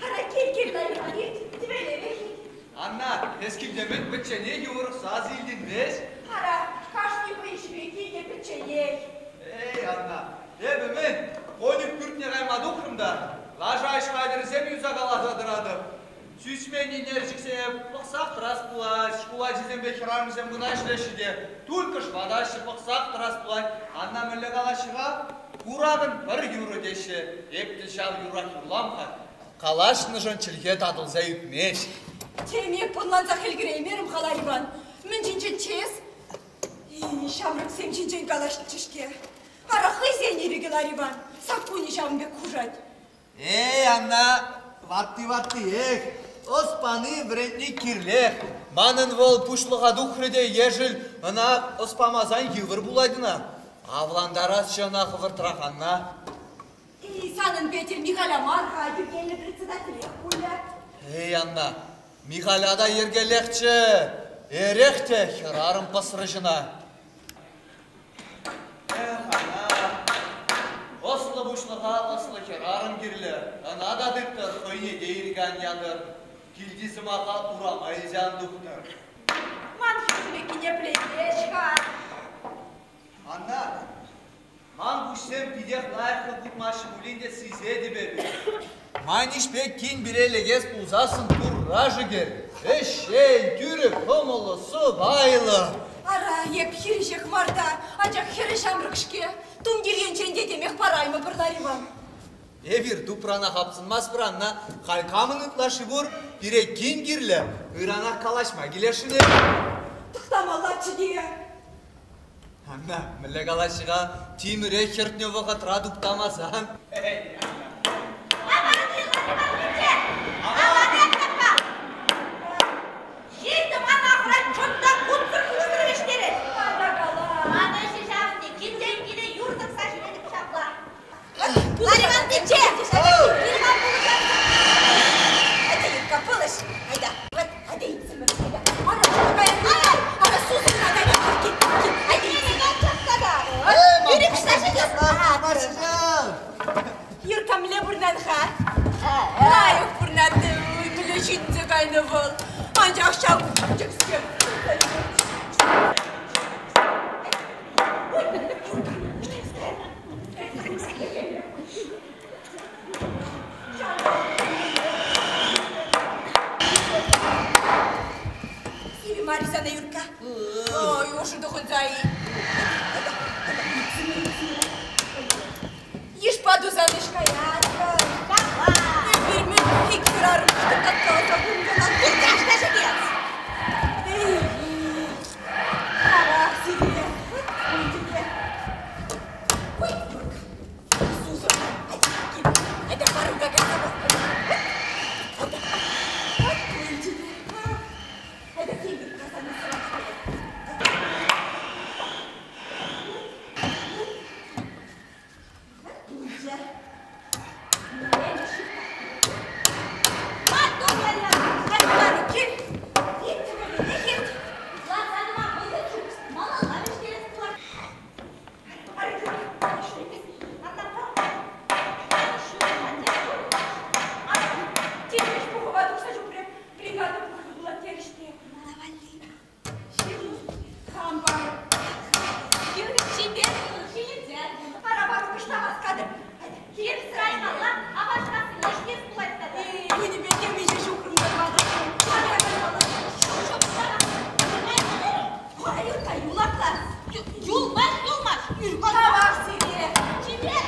Ара, кил, кил, Лариван, ирт, тӗпелерех ит. Анна, эс килте мӗн пӗчченех урӑх сас илтӗнмест? Ара, кашни хӑй ӗҫпе килте пӗчченех. Эй, Анна, эпӗ мӗн, конюх пӳртне кайма тухрӑм та лаша ӗҫ хатӗрӗсем юсакаласа тӑратӑп. Сӳсмен ӳнерҫӗксене пӑхсах тӑрас пулать, шкул ачисемпе хӗрарӑмсем кӑна ӗҫлеҫҫӗ те, тульккӑш ватаҫҫӗ, пӑхсах тӑрас пулать. Анна мӗнле калаҫҫӗ-ха? Куратӑн пӗр юрӑ теҫҫӗ. Эп те ҫав юррах юрлам-ха. Калаҫнӑшӑн чӗлхе татӑлса ӳкмест. Темех ӑнлансах ӗлкӗреймерӗм-ха, Лариван. Мӗн ҫинчен чес? Ҫамрӑксем ҫинчен калаҫнӑччӗ-ҫке. Ара, хӑйсен ирӗкӗ, Лариван. Саккунӗ ҫавӑн пек хушать. Эй, Анна, ватти-ваттиех, ӑс пани вӗрентни кирлех. Манӑн вӑл пуҫлӑха тухрӗ те ешӗл, ӑна ӑс памасан йывӑр пулать ӑна. Авлантарасчӗ ӑна хӑвӑртрах, Анна. Эй, санӑн Петӗр Михаля мар-ха, йӗркеллӗ председателех пулӗ. Эй, Анна, Михаля та йӗркеллехчӗ. Эрех те хӗрарӑм пӑсрӗҫ ӑна. Эх, ана, ӑслӑ пуҫлӑха ӑслӑ хӗрарӑм кирлӗ. Ӑна та тыттӑр, хӑйне те ирӗк ан ятӑр. Килти сӑмаха урама илсе ан тухтӑр. Ман хӗсмеккине пӗлетех-ха. Анна, ман куҫсем питех лайӑхлӑ курмаҫҫӗ пулин те сисетӗп эпӗ. Маниҫпе кин пире лекес пулсассӑн турра шӗкӗр, ӗҫчен, тӳрӗ кӑмӑллӑ, сӑпайлӑ. Ара, эп хирӗҫех мар та, анчах хӗрӗ ҫамрӑк-ҫке. Тумтир енчен те темех параймӑпӑр, Лариван. Эпир тупрана хапсӑнмастпӑр, Анна. Халь камӑн ытлашши пур, пире кин кирлӗ. Ыранах калаҫма килесшӗн эп. Тӑхтамаллаччӗ те. Анна, мӗнле калаҫҫӗ-ха, тимӗре хӗртнӗ вӑхӑтра туптамасан. Лариван пичче! Кил-ха пулӑшам! Атя, Юрка, пулӑш! Айда, вот, айда, иксӗмӗр, айда. Ара, ара, ара, сусӑрна, айда, кил, кил, айда, Юрка мӗнле пурӑнан-ха? Лайӑх пурӑнать, мӗнле ҫитсе кайнӑ вӑл. Анчах ҫав пӗчӗкскер. Сивӗ мар-и сана, Юркка? Ой, ӑшӑ тӑхӑнса-и? Йышпа тусан ӗҫ каять-ха. Эпир мӗн ик хӗрарӑм кӑштӑртаткаласа пурӑнкалан пурте ӑҫта ҫитес? Эй, тавах сире. Пулчӗ Ой, Юрка, сусӑр. Айта, Варука кайса пӑх. Айта, пулчӗ те. Айта, килтӗр, касанӑ Пухӑва тухса чупрӗ, бригада пухӑвӗ пулать терӗҫ те. Хампа. Чипер ҫийӗнсе. Ара, Варук, ӑҫта васкатӑр? Кирс каймалла, апашкасси лешнес пулать тата. Кунӗпе темиҫе ҫухрӑм тӑватӑп. Юрка, юлакла. Юлмасть, юлмасть. Тавах сире. Чипер.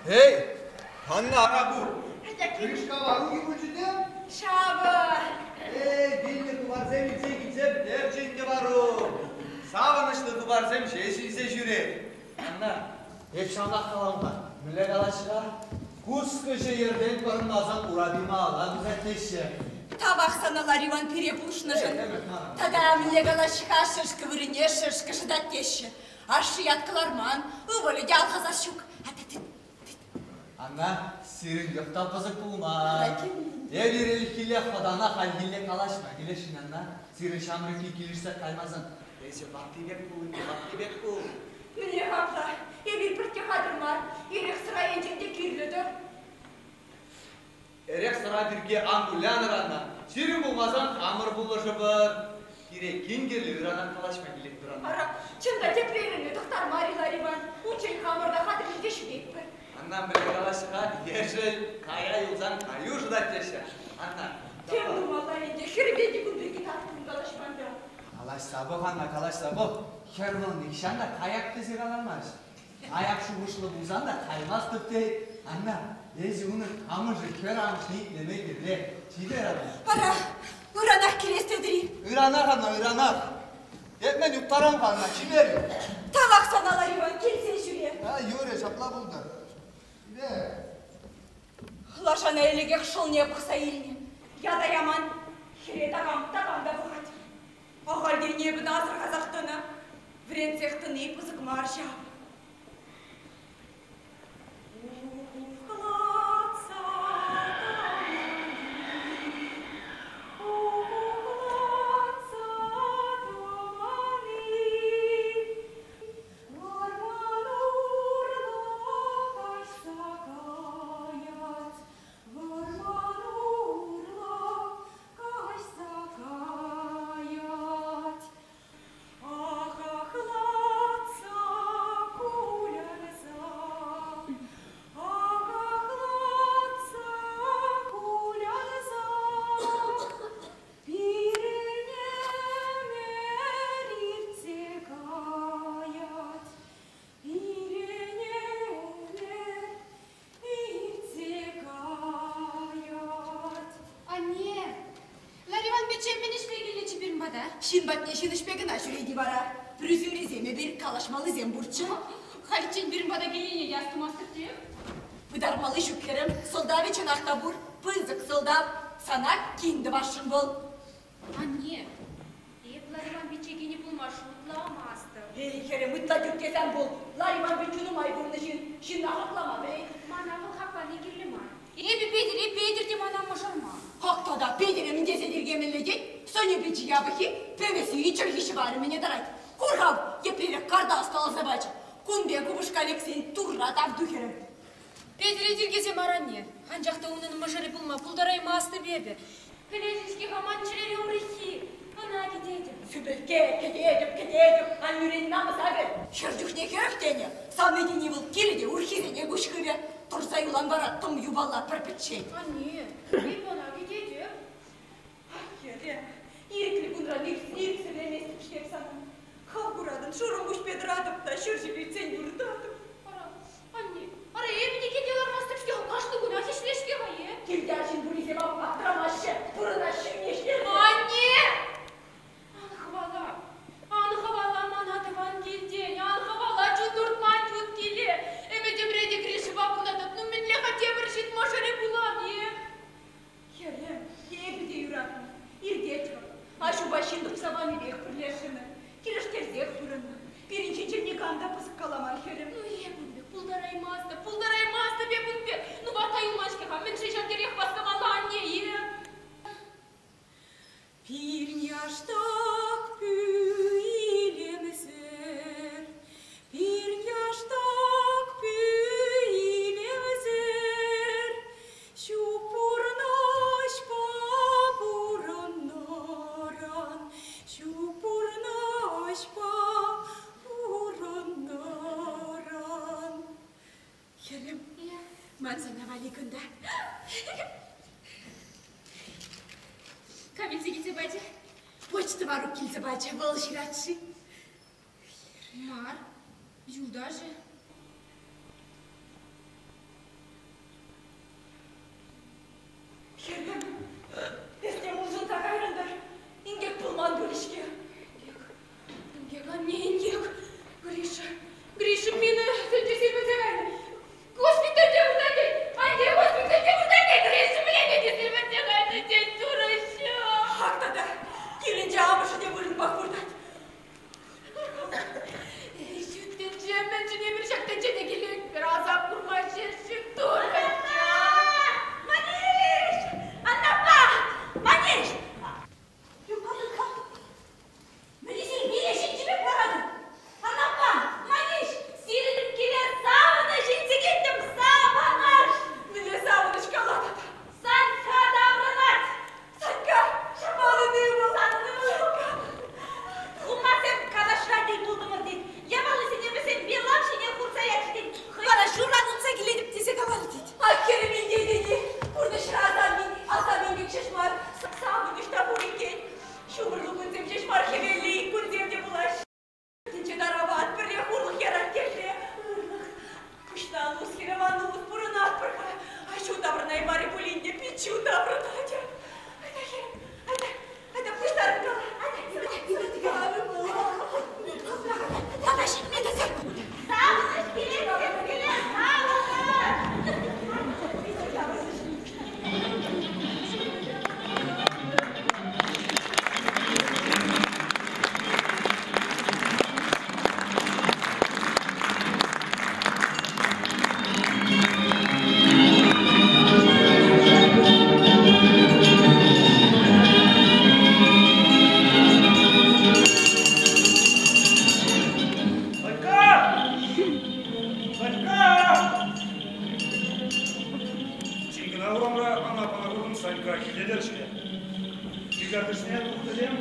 Эй, Анна, ара пур. Крышка Варуки пулчӗ те? Ҫавӑ. Эй, вилнӗ туварсем илсе килсе пӗтерчӗ ӗнтӗ Варук. Савӑнӑҫлӑ тупарсем ҫеҫ илсе ҫӳрет. Анна, эп ҫавнах калам-ха. Мӗнле калаҫ-ха? Кускӑҫӑ йӗртен пӑрӑнмасан урапи малалла тухать теҫҫӗ. Тавах сана, Лариван, пире пулӑшнӑшӑн. Тата мӗнле калаҫ-ха, шӗшкӗ вырӑнне шӗшкӗ шӑтать теҫҫӗ. Ашшӗ ят кӑларман, ывӑлӗ те алхасас ҫук. Анна, сирӗн йӑх та пӑсӑк пулман. Эпир ӗлӗкхилле хӑтана хальхилле калаҫма килӗшнӗ, Анна. Сирӗн ҫамрӑкки килӗшсе каймасан, эсӗ ватти пек пул ӗнтӗ, ватти пек пул. Мӗнле апла? Эпир пӗртте хатӗр мар. Эрех-сӑра енчен те кирлӗ-тӗр. Эрех-сӑра пирки ан кулянӑр, Анна. Сирӗн пулмасан хамӑр пулӑшӑпӑр. Пире кин кирлӗ, ыранах калаҫма килетпӗр, Анна. Ара, чӑн та тепрерӗнне тӑхтармарӗ Лариван. Унччен хамӑр та хатӗрленсе ҫитетпӗр. Анна мӗнле калаҫҫӗ-ха? Ешӗл кая юлсан каю шӑтать теҫҫӗ. Анна. Тем тумалла ӗнтӗ, хӗрпе те кун пирки татӑклӑн калаҫман та. Калаҫса пӑх, Анна, калаҫса пӑх. Хӗр вӑл нихҫан та каяк тесе каламасть. Аяк шухӑшлӑ пулсан та каймастӑп тет. Анна, эсӗ унӑн амӑшӗ хӗр амӑшне итлеме кирлех. Чипер, Анна. Ара, ыранах килес тетӗр-и? Ыранах, Анна, ыранах. Эп мӗн юптарам-ха, Анна, чипер. Тавах сана, Лариван, килсе ҫӳре. А, юрӗ, ҫапла пултӑр. Чипер. Лашана ӗлӗкех шӑлне пӑхса илнӗ. Ята яман. Хӗре такам, такам та пӑхать. Ахальтен эпӗ асӑрхасах тӑнӑ. Вӗрентсех тӑни пысӑк мар ҫав. Ухлатса тӑмани, ухлатса тӑмани, вӑрман урлӑ каҫса каять, вӑрман урлӑ каҫса каять. Ахахлатса кулянса, ахахлатса кулянса, пирӗн ӗмӗр иртсе каять, пирӗн ӗмӗр иртсе каять. Анне, Лариван пичче мӗн ӗҫпе килнӗччӗ пирӗн пата? Ҫын патне ҫын ӗҫпе кӑна ҫӳрет-и вара? Пӳрсӗмрисем эпир калаҫмаллисем пурччӗ. Халиччен пирӗн пата килнине те астумастӑп те. Пытармалли ҫук хӗрӗм, сӑлтавӗ чӑнах та пур. Пысӑк сӑлтав. Сана кин тӑвасшӑн вӑл. Анне, эп Лариван пичче кинӗ пулма шутламастӑп. Эй, хӗрӗм, ытла тӳрккес ан пул. Лариван пиччӳ нумай курнӑ ҫын. Ҫынна хаклама пӗлет. Мана вӑл хаклани кирлӗ мар. Эпӗ Петӗре Петӗр те мана мӑшӑр мар. Хак тата Петӗре мӗн тесе тиркемелле тет? Сӑнӗ-пичӗ япӑххи, пӗвӗ-сийӗ чӗлхи-ҫӑварӗ мӗне тӑрать. Кур-хав, еплерех карта ӑсталаса пачӗ. Кун пек упӑшка лексен турра тав ту хӗрӗм. Петӗре тиркесе мар анне, анчах та унӑн мӑшӑрӗ пулма пултараймастӑп эпӗ. Пӗлетӗн-ҫке-ха ман чӗрере урӑххи, ӑна кӗтетӗп. Сӳпӗлкке, кӗтетӗп, кӗтетӗп, аннӳрен намӑса кӗр. Хӗр чухне хӗрӗх тенӗ. Савни тени вӑл килӗ те урӑххисене куҫ хывӗ. Тӑрса юлан вара тӑм юпа. Клубалла пӗр-пӗччен. Анне, эп ӑна кӗтетӗп. Ах, хӗрӗм, ирӗклӗ кунран иртсӗрлеместӗп-ҫке сана. Хӑв куратӑн, шурӑмпуҫпе тӑратӑп та ҫурҫӗр иртсен выртатӑп. Ара, анне, ара эпӗ те килте лармастӑп-ҫке, кашни кунах ӗҫлес-ҫке-ха, е? Килте арҫын пуррисем аптрамаҫҫӗ, пурӑнаҫҫӗ, ӳнеҫҫӗ. Анне! Ан хӑвала, ан хӑвала мана тӑван килтен, ан хӑвала чун туртман ют киле. Ӗмӗтӗмре те Гришӑпа пурӑнатӑп, ну мӗнле-ха тепӗр ҫын мӑшӑрӗ пулам, е? Хӗрӗм, эпӗ те юратнӑ. Иртет вӑл. Аҫупа ҫын тупса панипех пӗрлешрӗмӗр. Килӗштерсех пурӑннӑ. Пирӗн ҫинчен никам та пысӑк каламан хӗрӗм. Ну, эп ун пек пултараймастӑп, пултараймастӑп эп ун пек. Ну, ватта юлман-ҫке-ха, мӗншӗн ҫав териех васкамалла анне, е? Пирӗн яштак пӳ илемсӗр, пирӗн яштак пӳ илемсӗр, ҫук пурнӑҫпа пурӑннӑран, ҫук пурнӑҫпа пурӑннӑран. Хӗрӗм, ман сана валли кунта. Кам илсе килсе пачӗ? Почта Варук килсе пачӗ, вӑл ҫырать-ши? Мар, юлташӗ. Хӗрӗм, эс тем улшӑнса кайрӑн-тӑр. Инкек пулман пулӗ-ҫке. Инкек, инкек, анне, инкек. Гриша, Гриша мина тӗнче сирпӗнсе кайнӑ. Госпитальте выртать тет. Анне, госпитальте выртать тет. Гриша мӗне те сирпӗнсе кайнӑ тет, турӑҫӑм. Ак тата, килӗнче амӑшӗ те вырӑнпах выртать. Эй, ҫут тӗнче, мӗншӗн эпир ҫак тӗнчене килетпӗр? Асап курма ҫеҫ-ши турӑҫӑм? Маниш! Аннапа! Маниш! Юкка-тукка! Мӗнесен мире ҫинчи пек ларатӑн? Аннапа! Маниш! Сирӗн киле савӑнӑҫ илсе килтӗм, савӑнӑҫ! Мӗнле савӑнӑҫ калатӑп? Санька таврӑнать! Санька! Манӑн ывӑл! Санӑн ывӑл! Хумасем Канашра тӗл пултӑмӑр тет. Япалисене вӗсем лав ҫине хурса ячӗ тет. Вара ҫурран утса килетӗп тесе каларӗ тет. Ах, хӗрӗм илтетӗн-и? Пурнӑҫра асам инкек ҫеҫ мар, савӑнӑҫ та пур иккен. Ҫумӑрлӑ кунсем ҫеҫ мар, хӗвеллӗ ик кунсем те пулаҫҫӗ. Тӗнче тарават, пӗрре хурлӑх ярать, тепре ырлӑх. Пуҫна ан ус, хӗрӗм, ан ус, пурӑнатпӑр-ха. Аҫу таврӑнаймарӗ пулин те, пиччӳ таврӑнать. Айта, хӗрӗм, айта, айта, пуҫтарӑн-ка. Тата ҫитме тесе. Савӑнӑҫ килет, килет, савӑнӑҫ! Санька! Санька! Тин кӑна урамра ана-пана куртӑм, Санька килтетӗр-ҫке. Кил-картишне тухнисем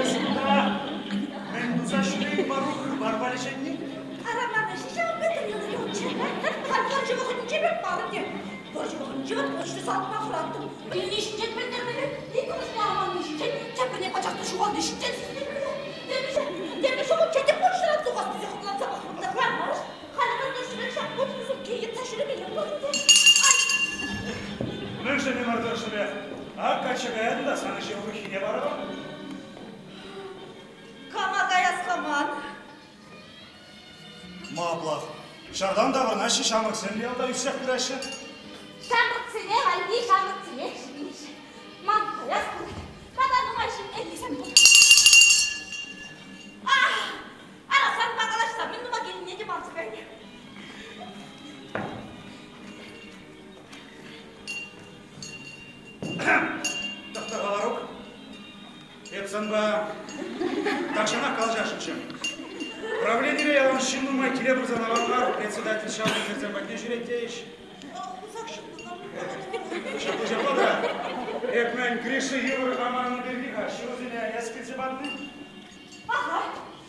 Эс кунта мӗн туса ҫӳрен, Варук, хыпар валеҫенни? Ара, мана ҫав Петр Илларионович халь вӑрҫӑ вӑхӑтӗнче пек мар ӗнтӗ. Вӑрҫӑ вӑхӑтӗнче вӑт почта салатма хӑраттӑм. Вилни ҫинчен пӗлтермелле, иккӗмӗшне аманни ҫинчен, теприне пачах та ҫухални ҫинчен систермелле. Темиҫе, темиҫе хутчен те почтӑран тухас тесе хӑтланса пӑхрӑм та кӑлармарӗҫ. Халӗ вӑл ҫак почта сумкки йӑтса ҫӳремелле пулать ӗнтӗ. Ай! Мӗншӗн ӗмӗр тӑршшӗпех? Ак качча каятӑн та сан ӗҫе урӑххине парӑпӑр. Кама каяс-ха ман? Ма аплах? Ҫартан таврӑнаҫҫӗ ҫамрӑксем те ялта ӳссех пыраҫҫӗ. Ҫамрӑксене валли ҫамрӑксене ҫитмеҫҫӗ. Ман каяс пулать. Тата нумай ҫын ӗнисем пур. Ах! Ара, санпа калаҫса мӗн тума килнине те манса кайнӑ. Тӑхта-ха, Варук. Эп санпа тахҫанах калаҫасшӑнччӗ. Правленире ялан ҫын нумай киле пырсан аван мар, председатель ҫавӑн хӗрсем патне ҫӳрет тейӗҫ. Ҫапла, ҫапла та. Эп мӗн, Мӗн, Гриша йывӑр аманнӑ пирки-ха ҫырусене эс килсе патӑн-и? Аха,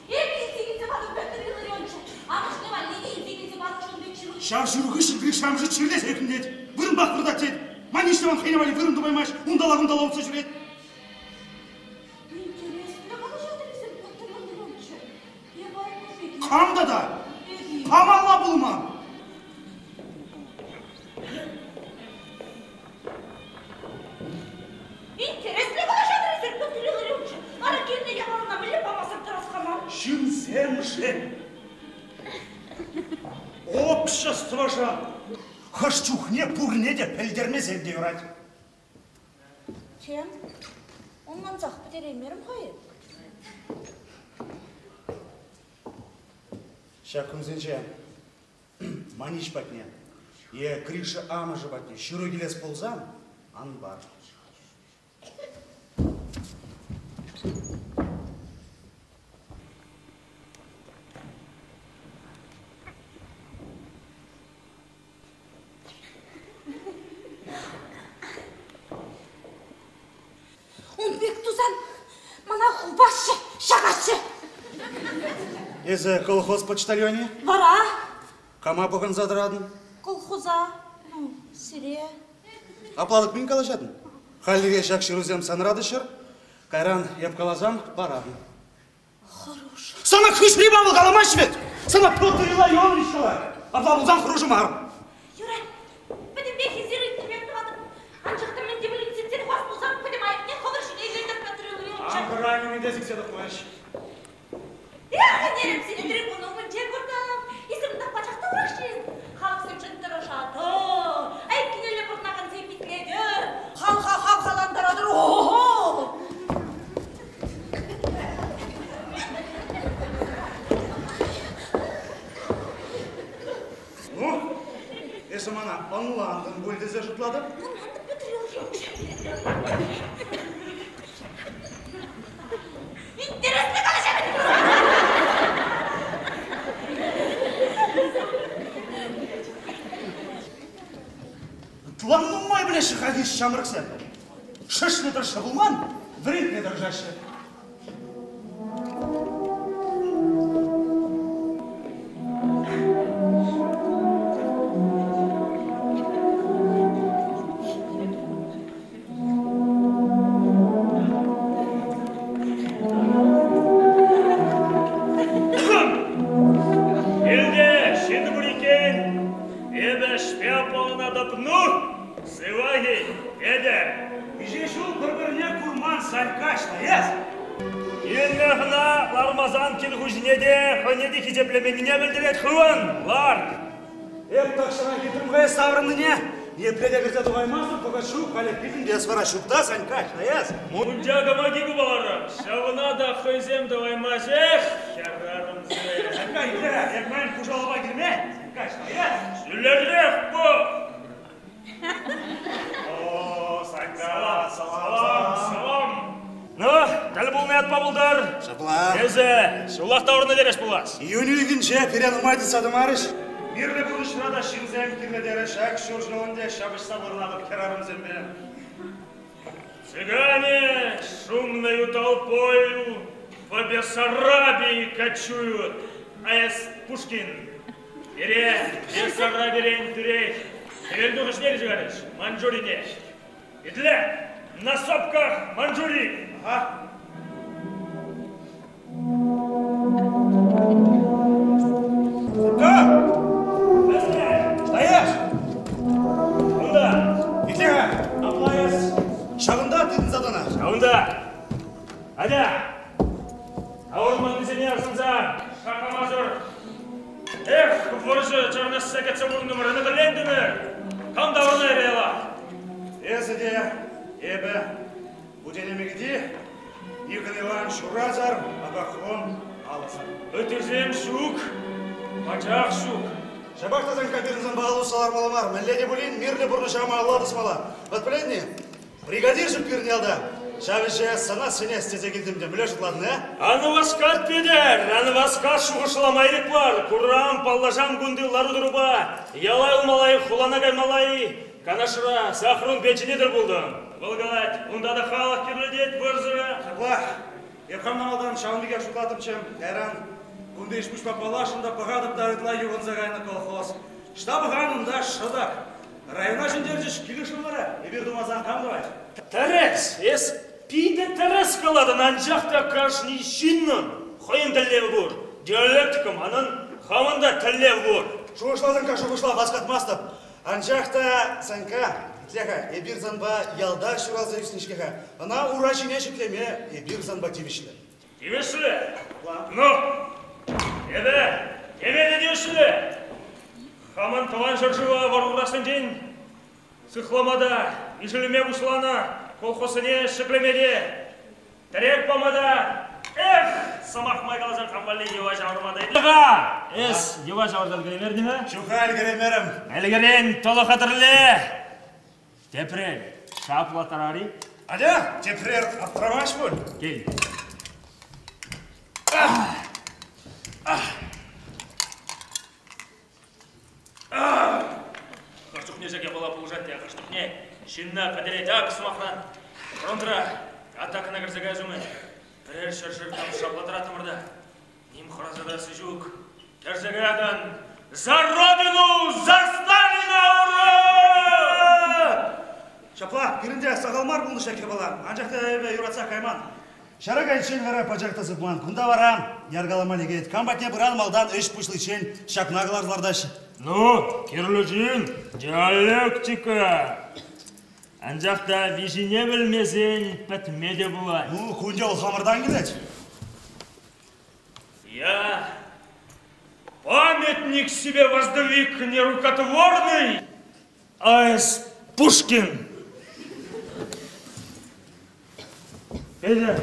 эпӗ илсе килсе патӑм Петр Илларионовича. Амӑшне валли те илсе килсе патӑм ун пек ҫыру. Ҫав ҫыру хыҫҫӑн Гриша амӑшӗ чирлесе ӳкнӗ тет. Вырӑнпах выртать тет. Ман ниҫта хӑйне валли вырӑн тупаймасть, унталла-кунталла утса ҫӳрет. Интереслӗ калаҫатӑр эсир, Петр Илларионович. Эпӗ айӑплӑ Кам тата? Памалла пулман. Интереслӗ калаҫатӑр эсир, Петр Илларионович. Ара кирлӗ япалана мӗнле памасӑр тӑрас-ха ман? Ҫынсемшӗн, обществӑшӑн хӑш чухне пурне те пӗлтермесен те юрать. Тем, ӑнлансах пӗтереймерӗм-ха эп. Ҫак кунсенче Маниҫ патне е Гриша амӑшӗ патне ҫыру килес пулсан ан пар. Ун пек тусан мана хупаҫҫӗ, ҫакаҫҫӗ. Эсӗ колхоз почтальонӗ? Вара? Кама пӑхӑнса тӑратӑн? Колхоза. Ну, сире. Апла-тӑк мӗн калаҫатӑн? Хальлӗхе ҫак ҫырусем санра тӑччӑр. Кайран эп каласан паратӑн. Хӑрушӑ. Сана хыҫри Павӑл каламасть вӗт! Сана Петр Илларионович калать. Апла пулсан хӑрушӑ мар. Юрать. Пӗтӗмпех эсир ыйтнипех тӑватӑп. Анчах та мӗн те пулин сиксе тухас пулсан пӗтӗм айӑпне хӑвӑр ҫине илетӗр, Петр Илларионович. Ахӑра нимӗн те сиксе тухмасть. Эх, ӗнерӗм сире трибуна умӗнче куртӑм. Эсир унта пачах та урӑх ҫын. Халӑхсемшӗн тӑрӑшатӑр, айккинелле пурӑнакансем итлетӗр, халӑха хавхалантаратӑр. Ого! Ну, эсӗ мана ӑнлантӑн пуль тесе шутлатӑп. Ӑнлантӑм, Петр Ильич. Интереслӗ калаҫатӑн. Ытла нумай пӗлеҫҫӗ хальхи ҫамрӑксем. Шӗшлӗ тӑрӑшса пулман, вӗрентме тӑрӑшаҫҫӗ. Килте ҫын пур иккен. Эпӗ ӗҫпе аппаланатӑп. Ну, сывах-и, Петӗр? Миҫе ҫул пӗр-пӗрне курман Санька ӑҫта эс? Килнӗ хӑна лармасан кил хуҫине те, хӑйне те хисеплеменнине пӗлтерет хывӑн. Лар. Эп тахҫанах илтрӗм-ха эс таврӑннине. Епле те кӗрсе тухаймастӑп, вӑхӑт ҫук, халӗ килтӗм те эс вара ҫук та, Санька, ӑҫта эс? Мунча кӑмаки купаларӑм. Ҫавна та хӑйсем тӑваймаҫҫех, хӗрарӑмсем. Санька, итле-ха, эп мӗн хушалӑпа килмен? Санька, ӑҫта эс? Ҫӳлерех пӑх! О, Санька, Салам, салам, салам, салам. Ну, тӗл пулнӑ ятпа пултӑр. Ҫапла. Эсӗ ҫуллах таврӑннӑ терӗҫ пулас. Июнь уйӑхӗнче пире нумай тытса тӑмарӗҫ. Мирлӗ пурнӑҫра та ҫынсем кирлӗ терӗҫ. Ҫак ҫур ҫул ӗнтӗ ҫапӑҫса пурӑнатӑп хӗрарӑмсемпе. Цыгане шумною толпою по Бессарабии кочуют, а эс Пушкин Пире Бессарабирен тӳрех хӗвелтухӑҫне илсе кайрӗҫ, Маньчжурине. Итле, на сопках Маньчжури! Ага. Санька! Стоишь? Кунта! Итле-ха, апла эс ҫавӑнта тытӑнса тӑнӑ. Ҫавӑнта! Атя! Авӑрманнисене асӑнса шаккамасӑр Эх, вӑрҫӑ чарӑнасса кӗтсе пурӑнтӑмӑр, ӗмӗтлентӗмӗр. Кам таврӑнайрӗ яла? Эсӗ те, эпӗ, Путене Микити, Никон Иванович урасӑр, Агафон алӑсӑр. Ыттисем ҫук, пачах ҫук. Ҫапах та Санька пирӗн санпа алӑ усса лармалла мар. Мӗнле те пулин мирлӗ пурнӑҫа малалла тӑсмалла. Вӑт пӗлетни, бригадир ҫук пирӗн ялта. Ҫав ӗҫе сана сӗнес тесе килтӗм те. Мӗнле шутлатӑн, э? Ан васкат, Петӗр, ан васкат, шухӑшлама ирӗк пар. Курам, паллашам кунти лару-тӑрупа. Яла юлмалла-и, хулана каймалла-и? Канашра Сахрун печӗне тӗл пултӑм. Вӑл калать, унта та халӑх кирлӗ тет вӑрҫӑра. Ҫапла, эп хам малтан ҫавӑн пекех шутлаттӑмччӗ. Кайран кунти ӗҫ-пуҫпа паллашрӑм та пӑхатӑп та ытла юхӑнса кайнӑ колхоз. Ӑҫта пӑхан унта шӑтӑк. Района ҫӗнтерчӗҫ, килӗшрӗм вара. Эпир тумасан кам тӑвать? Тӗрӗс, эс питӗ тӗрӗс калатӑн, анчах та кашни ҫыннӑн хӑйӗн тӗллевӗ пур. Диалектика манӑн хамӑн та тӗллев пур. Шухӑшласӑн-ха, шухӑшла, васкатмастӑп. Анчах та, Санька, итле-ха, эпир санпа ялта ҫуралса ӳснӗ-ҫке-ха. Ӑна ура ҫине ҫӗклеме эпир санпа тивӗҫлӗ. Тивӗҫлӗ? Ну, эпӗ теме те тивӗҫлӗ. Хамӑн тӑван ҫӗршыва вӑр-хурахсенчен сыхлама та, ишӗлме пуҫланӑ колхозсене ҫӗклеме те, тӗрек пама та, эх, сӑмах май каласан хам валли йӑва ҫавӑрма та ха Эс йӑва ҫавӑрса ӗлкӗреймерӗн-ха? Ҫук-ха, ӗлкӗреймерӗм. Ӗлкӗрен, тӑлӑха тӗрле. Тепрер шаплаттарар-и? Атя, тепрер аптрамасть пуль. Кил. Хӑш чухне ҫак япала пулӑшать те, хӑш чухне ҫынна пӗтерет. Ак, сӑмахран, фронтра атакӑна кӗрсе каяс умӗн пӗрер ҫӗршыв там шаплаттараттӑмӑр та, ним хӑраса тӑрасси ҫук. Кӗрсе каякан «За Родину! За Сталина! Ура!» Ҫапла, пирӗн те сахал мар пулнӑ ҫак япала, анчах та эпӗ юратсах кайман. Ҫара кайиччен вара пачах та сыпман. Кунта вара яркалама лекет. Кам патне пыран малтан ӗҫ пуҫличчен ҫакна кӑларса лартаҫҫӗ. Ну, кирлӗ ҫын, диалектика. Анчах та виҫине пӗлмесен пӗтме те пулать. Ну, кунта вӑл хамӑртан килет. Я памятник себе воздвиг нерукотворный, А.С. Пушкин. Петя!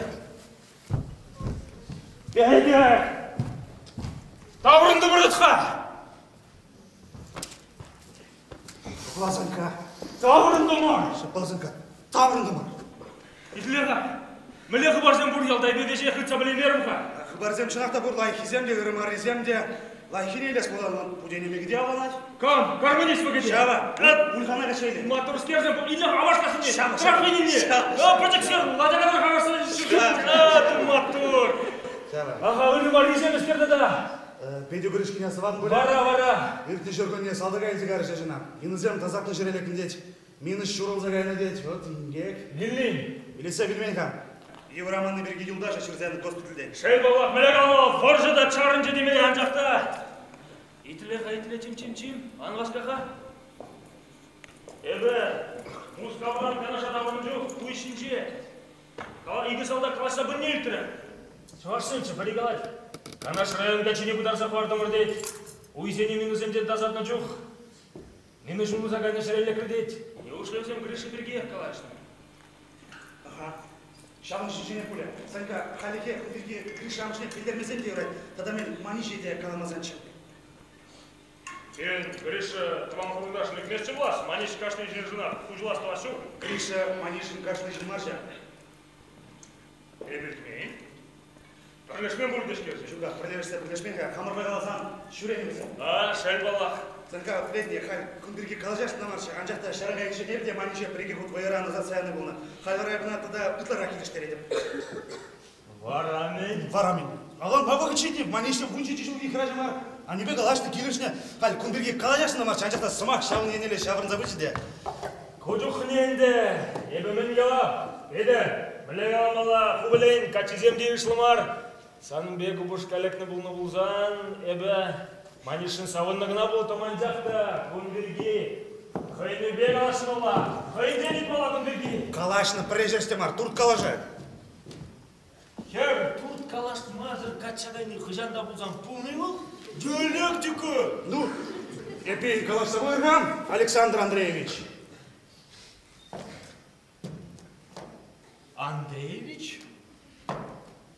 Петя! Таврӑнтӑмӑр вӗт-ха! Ҫапла, Санька. Таврӑнтӑмӑр! Ҫапла, Санька. Таврӑнтӑмӑр. Итле-ха, мӗнле хыпарсем пур ялта эпӗ веҫех ыйтса пӗлеймерӗм-ха. Хыпарсем чӑнах та пур, лайӑххисем те, ырӑ маррисем те. Лайӑххине илес пулсан, путене мекӗте авланать. Кам? Гармонист мекӗте? Ҫава. Ульхана качча илет. Маттурскерсем, илех авашкасене. Ҫава, Трахвинине. ҫава. Пӗчӗксем, ладякана хавасланса. Маттур. Ҫава. Ага, ырӑ маррисем ӗскер тата. Петя Гришкине сӑвап пулӗ. Вара, вара. Иртнӗ ҫуркунне салтака илсе карӗҫ ачана. Минӑсем тасатнӑ ҫӗре лекнӗ тет. Минӑ ҫурӑлса кайнӑ тет. Вот инкек. Вилмен. Вилессе вилмен-ха. Йывӑр аманни пирки юлташӗ ҫырса госпитальтен. Шел паллах, мӗне калама, вӑрҫӑ та чарӑнчӗ теме анчах та. Итле-ха, итле, чим-чим-чим, ан васка-ха. Эпӗ Мускавран Канаша таврӑннӑ чух туй ҫинче икӗ салтак калаҫса пынине илтрӗм. Чӑвашсемччӗ, пӗри калать. Канаш район каччине пытарса хӑвартӑмӑр тет. Уйсене минӑсемтен тасатнӑ чух Нина ҫулса кайнӑ ҫӗрелле кӗртет. Неужели вӗсем Гриша пиркиех калаҫнӑ? Аха. Ҫавӑн ҫинченех пулӗ. Санька, хальлӗхе ку пирки Гриша амӑшне пӗлтермесен те юрать. Тата мен Маниҫе те каламасанччӗ. Тен, Гриша тӑван хурӑнташ лекместчӗ пулас? Маниҫ кашни ҫыншӑнах хуҫӑлас тӑвас ҫук. Гриша Манишӗн кашни ҫын мар ҫав. Эп илтмен. Пӗрлешмен пуль те-ҫке. Ҫуках, пӗрлешсе пӗрлешмен-ха. Хамӑрпа каласан, ҫӳренӗ вӗсем. А, шел паллах. Санька, пӗлетне, халь кун пирки калаҫасшӑн та марччӗ, анчах та ҫара кайиччен эпӗ те Маниҫе пӗр-икӗ хут вӑйӑран ӑсатса янӑ пулнӑ. Халь вара эп ӑна тата ытларах килӗштеретӗп. Вара мӗн? Вара мӗн? Авланма вӑхӑт ҫитнӗ, Маниҫне 17 ҫулхи хӗрача мар. Аннепе калаҫнӑ, килӗшнӗ. Халь кун пирки калаҫасшӑн та марччӗ, анчах та сӑмах ҫавӑн еннелле ҫаврӑнса пычӗ те. Ку чухне ӗнтӗ эпӗ мӗн калап? Петӗр, мӗнле каламалла, ху пӗлен, каччисем те йышлӑ мар. Сан пек упӑшка лекнӗ пулнӑ пулсан, эпӗ Манишшӗн савӑннӑ кӑна пулӑттӑм, анчах та кун пирки хӑйнипе калаҫмалла, хӑйӗнчен ыйтмалла кун пирки. Калаҫнӑ пӗрре ҫеҫ те мар, турткалашать. Хӗр турткалашмасӑр качча кайни хӑҫан та пулсан пулнӑ-и вӑл? Диалектика! Ну, эпир калаҫса пӑхар-ха, Александр Андреевич. Андреевич?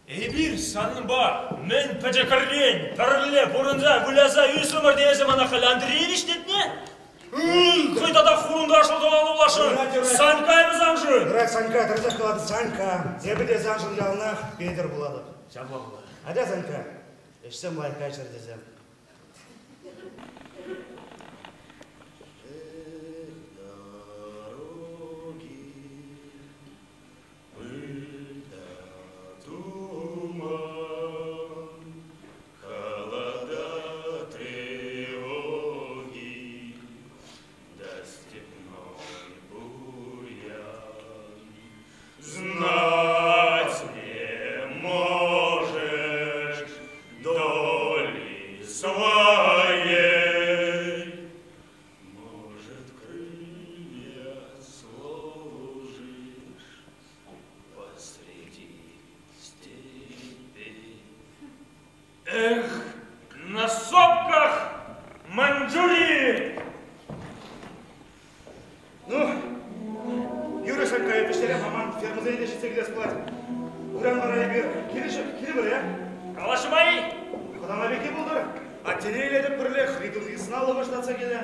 Эпир санпа мӗн пӗчӗкрен пӗрле пурӑнса выляса ӳсрӗмӗр тесе мана халь Андреевич тетне? Хӑй тата хурӑнташлӑ тӑван пуласшӑн. Санька эпӗ саншӑн. Юрать, Санька, тӗрӗсех калатӑн, Санька. Эпӗ те саншӑн яланах Петӗр пулатӑп. Ҫапла пулать. Атя, Санька, ӗҫсем лайӑх кайччӑр тесе. Эх, дороги. Эх, на сопках Маньчжурии! Ну, юрӗ, Санька, эп ӗҫлерем, ман фермӑсене те ҫитсе килес пулать. Ыран вара эпир килӗшӗп, килӗпӗр, э? Калаҫма-и? Хӑнана пекки пултӑр. Аттене илетӗп пӗрлех, Хритун йысна лӑкӑштатса килӗ.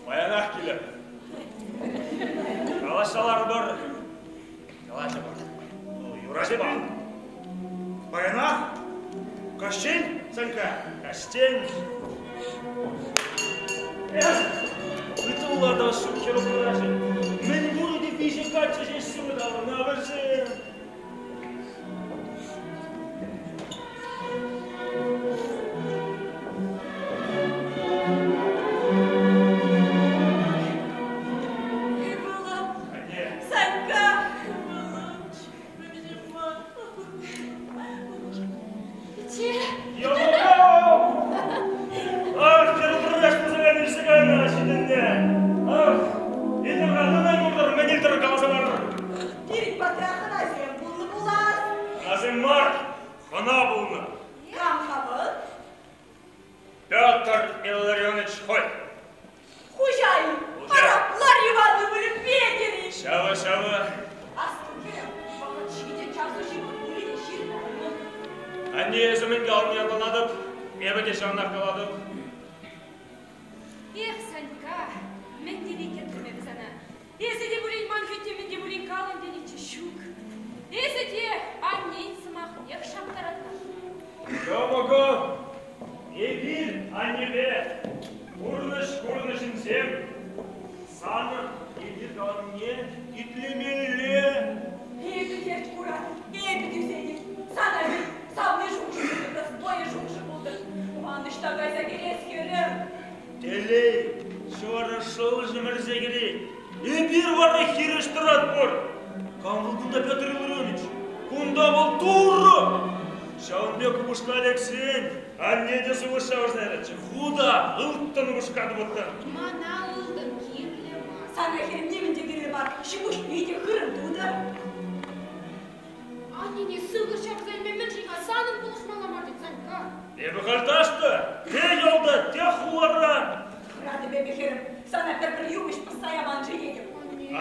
Паянах килӗп. Калаҫса ларӑпӑр. Калаҫӑпӑр. Ну, юрать эппин. Паянах? Каҫчен, Санька? Каҫчен. Эх, ытла та ҫук хӗр упраҫӗ. Мӗн пурте виҫӗ каччӑ ҫеҫ сывӑ таврӑннӑ вӗсем. Ывӑлӑм, Санька, ывӑлӑм, Ах, хӗр-упраҫ пысӑка илсе кайнӑ ҫитӗннӗ. Ах, илтӗр-ха, нумай куртӑр, мӗн илтӗр, каласа парӑр. Пирӗн патра хӑнасем пулнӑ пулас. Хӑнасем мар, хӑна пулнӑ. Кам-ха вӑл? Петр Илларионович хӑй. Хуҫа-и? Ара, Лариван ывӑлӗ Петӗр-и? Ҫавӑ, ҫавӑ. Асту, хӗрӗм, вӑхӑт ҫитӗ, часу ҫывӑх пулӗ те ҫырнӑ. Анне, эсӗ мӗн каланине ӑнланатӑп, эпӗ те ҫавнах калатӑп. Эх, Санька, мӗн тери кӗтрӗм эпӗ сана. Эсӗ те пулин ман хӳтте мӗн те пулин калӑн тенӗччӗ, ҫук. Эсӗ те аннен сӑмахнех шантаратна. Йӑмӑкӑм, эпир аннепе пурнӑҫ курнӑ ҫынсем. Санӑн эпир каланине итлемелле. Эпӗ терт курать, эпӗ тӳсетӗп. Сана вӗт савни шухӑшӗ пултӑр, вӑйӑ шухӑшӗ пултӑр. Ман ӑҫта кайса кӗрес хӗрӗм? Телей ҫӑвара шӑл ҫӗмӗрсе кӗрет. Эпир вара хирӗҫ тӑратпӑр. Кам вӑл кунта Петр Илларионович? Кунта вӑл Турӑ! Ҫавӑн пек упӑшка лексен, анне те сывлӑш ҫавӑрса яратчӗ. Ху та ылтӑн упӑшка тупӑттӑн. Мана ылтӑн кирлӗ мар. Сана хӗрӗм нимӗн те кирлӗ мар. Ҫи-пуҫ питӗ хырӑм тутӑ. Аннене сывлӑш ҫавӑрса илме мӗншӗн-ха санӑн пулӑшмалла мар тет Санька? Эпӗ халь таҫта, те ялта, те хулара. Хӑратӑп эпӗ, хӗрӗм. Сана пӗр-пӗр юмӑҫ пӑсса яман-ши тетӗп.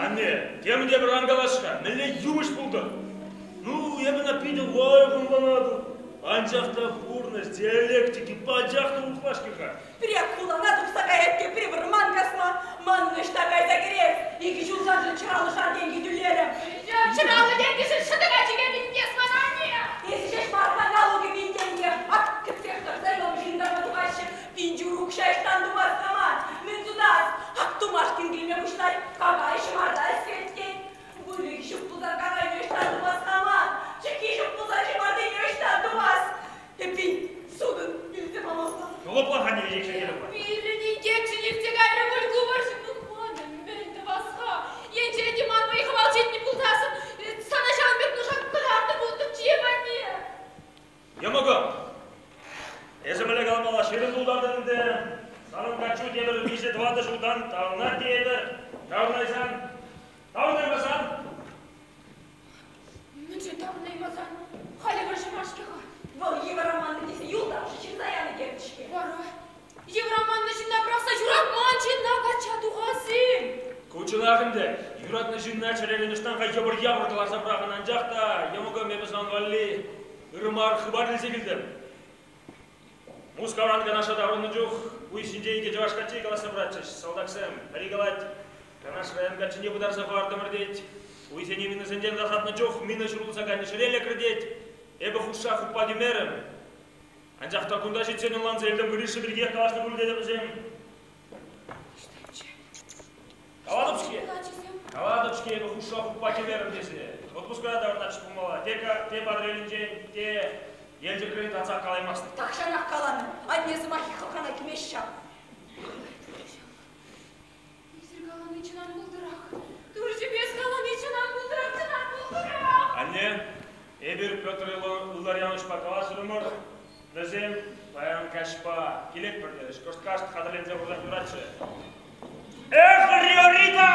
Анне, темӗн те пӗр ан калаҫ-ха. Мӗнле юмӑҫ пултӑр? Ну, эпӗ ӑна питӗ лайӑх ӑнланатӑп. Анчах та пурнӑҫ диалектики пачах та урӑхла-ҫке-ха. Пире хулана тухса каять те пире вӑрман касма. Манӑн ӑҫта кайса кӗрес? Икӗ ҫул саншӑн чӑраллӑ шар тенкӗ тӳлерӗм. Чӑраллӑ тенкӗшӗн шӑтӑка чикетӗн эс мана, анне! Эсӗ ҫеҫ мар-ха налукӗ пин тенкӗ. Ак, кӗтсех тӑрса йӑлӑм ҫынтарма тухаҫҫӗ. Пин ҫур укҫа ӑҫтан тупас-ха ман? Мӗн сутас? Ак тумашкин килме пуҫлать. Какай ҫӑмарта ӗсет тет. Выльӑх ҫук пулсан какайне ӑҫтан тупас-ха ман? Чӗкки ҫук пулсан ҫӑмартине ӑҫтан тупас? Эппин, сутӑн илсе памалла. Лӑплаха нимӗҫех ҫӗнтерӗп. Пирӗн инкекшӗн иртсе кайрӗ пуль ку вӑрҫӑ. Тухман, мӗн тӑвас-ха? Енчен те ман вӑй-хӑвал ҫитнӗ пулсассӑн, сана ҫавӑн пек нуша кӑтартнӑ пулӑттӑмччӗ эп, анне. Йӑмӑкӑм, эсӗ мӗнле каламалла, ҫырӑн тултартӑн ӗнтӗ. Санӑн каччу тепӗр виҫӗ-тӑватӑ ҫултан таврӑнать тейӗпӗр. Таврӑнайсан, таврӑнаймасан? Мӗншӗн таврӑнаймасан? Халӗ вӑрҫӑ мар-ҫке-ха. Вӑл йывӑр аманнӑ тесе юлташӗ ҫырса янӑ терӗ-ҫке. Вара йывӑр аманнӑ ҫынна пӑрахса юратман ҫынна качча тухас-им? Ку чӑнах ӗнтӗ. Юратнӑ ҫынна чӗререн ӑҫтан-ха йӑпӑр-япӑр кӑларса пӑрахӑн, анчах та йӑмӑкӑм эпӗ сан валли ырӑ мар хыпар илсе килтӗм. Мускавран Канаша таврӑннӑ чух уй ҫинче икӗ чӑваш каччи калаҫса пыратчӗҫ. Салтаксем, пӗри калать, Канаш район каччине пытарса хӑвартӑмӑр тет. Уйсене минӑсенчен тасатнӑ чух мина ҫурӑлса кайнӑ ҫӗре лекрӗ тет. Эпӗ хушша хуппа темерӗм. Анчах та кунта ҫитсен ӑнланса илтӗм, Гриша пиркиех калаҫнӑ пуль тетӗп вӗсем. Калатӑп-ҫке. Калатӑп-ҫке эпӗ хушша хуппа темерӗм тесе. Отпуска та таврӑнатчӗ пулмалла. Те, те Патӑрьелӗнчен, те Елчӗкрен татсах калаймастӑп. Тахҫанах каланӑ, анне сӑмахӗ хӑлхана кӗмест ҫав. Эсир калани чӑнан пултӑрах. Турҫӑпе эс калани чӑнан пултӑрах, чӑнан пултӑрах. Анне, эпир Петр Илларионовичпа калаҫрӑмӑр. Вӗсем паян каҫпа килетпӗр терӗҫ. Кӑшт-кашт хатӗрленсе хурсан юратчӗ. Эх, Риорита!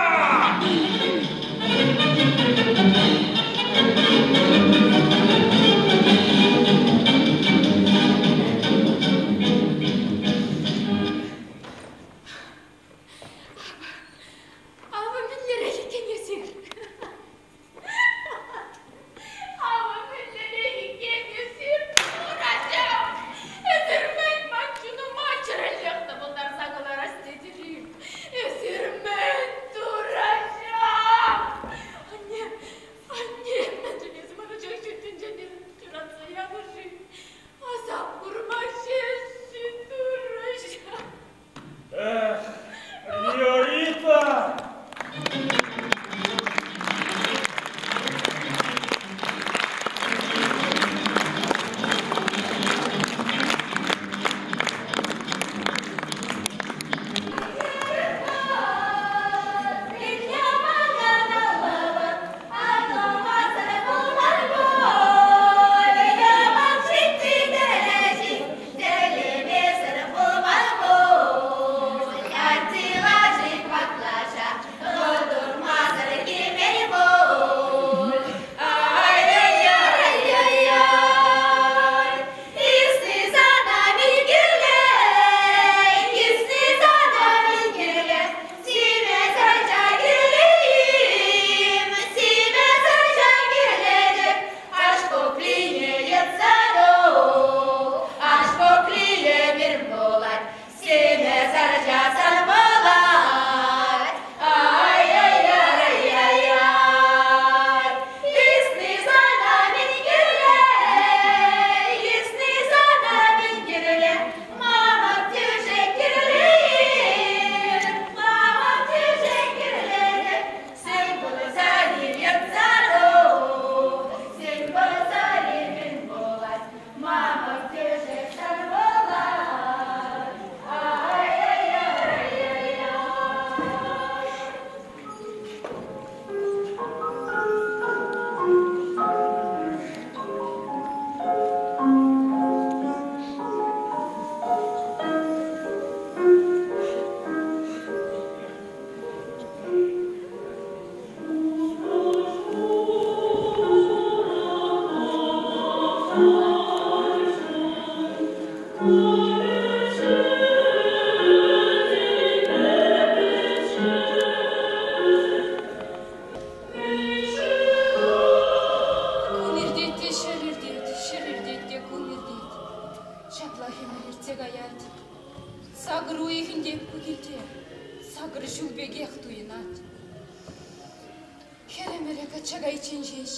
Ӗмӗре качча кайиччен ҫеҫ.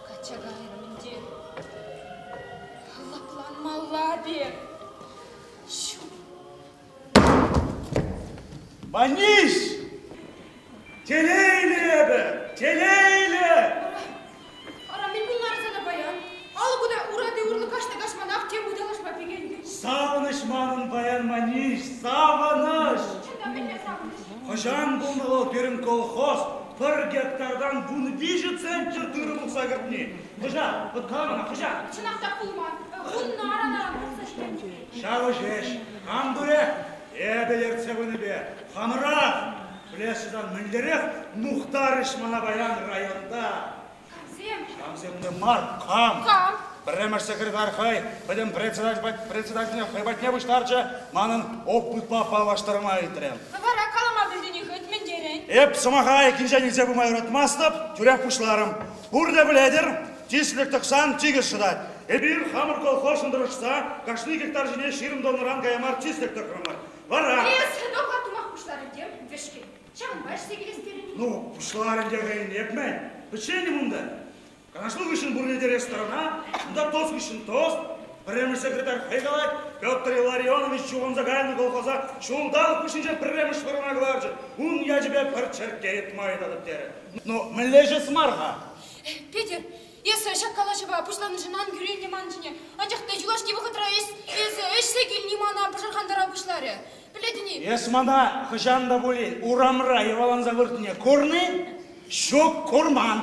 Качча кайрӑм ӗнтӗ. Лӑпланмалла пек. Ҫук. Маниҫ! Телейлӗ эпӗ! Телейлӗ! Ара, мӗн пулмарӗ сана паян? Алӑку та урати урлӑ каҫнӑ каҫманах тем ыталашма пикентӗн. Савӑнӑҫ манӑн паян, Маниҫ, савӑнӑҫ! Чӑн та, мӗнле савӑнӑҫ? Хӑҫан пулнӑ вӑл пирӗн колхоз пӗр гектартан 13 центнер тырӑ пухса кӗртни? Хӑҫан? Вӑт кала мана, хӑҫан? Чӑнах та пулман. Вуннӑ аран-аран пухса ҫитернӗ. Ҫавӑ ҫеҫ. Кам туре? Эпӗ ертсе пынипе. Хамӑрах! Пӗлесшӗ сан мӗнлерех мухтарӗҫ мана паян районта. Камсем? Камсемне мар, кам? Кам? Пӗрремӗш секретарь хӑй пӗтӗм председательне хӑй патне пуҫтарчӗ, манӑн опытпа паллаштарма ыйтрӗ. Вара калама пӗлтӗн-и хӑть мӗн терӗн? Эп сӑмаха айккинчен илсе пыма юратмастӑп, тӳрех пуҫларӑм. Пурте пӗлетӗр, тислӗк тӑксан тикӗс шӑтать. Эпир хамӑр колхозшӑн тӑрӑшса кашни гектар ҫине 20 тоннӑран кая мар тислӗк тӑкрӑмӑр. Вара... Эс доклад тумах пуҫларӑн тем, вӗҫкӗн. Ҫавӑнпа ӗҫсе килес терӗн. Ну, пуҫларӑн те хӑйӗн эп-мӗн? Пӗччен-им унта? Канашлу хыҫҫӑн пурне те ресторана, унта тост хыҫҫӑн тост. Пӗрремӗш секретарь хӑй калать, Петр Илларионович чухӑнса кайнӑ колхоза ҫулталӑк хушшинче пӗрремӗш вырӑна кӑларчӗ. Ун ячӗпе пӗр черкке йӑтма ыйтатӑп терӗ. Ну, мӗнле ӗҫес мар-ха? Петӗр, эсӗ ҫак калаҫӑва пуҫланӑшӑн ан кӳреннӗ ман ҫине. Анчах та юлашки вӑхӑтра эс, эсӗ ӗҫсе килни мана пӑшӑрхантара пуҫларӗ. Пӗлетӗн-и? Эс мана хӑҫан та пулин урамра йӑваланса выртнине курни? Ҫук, курман.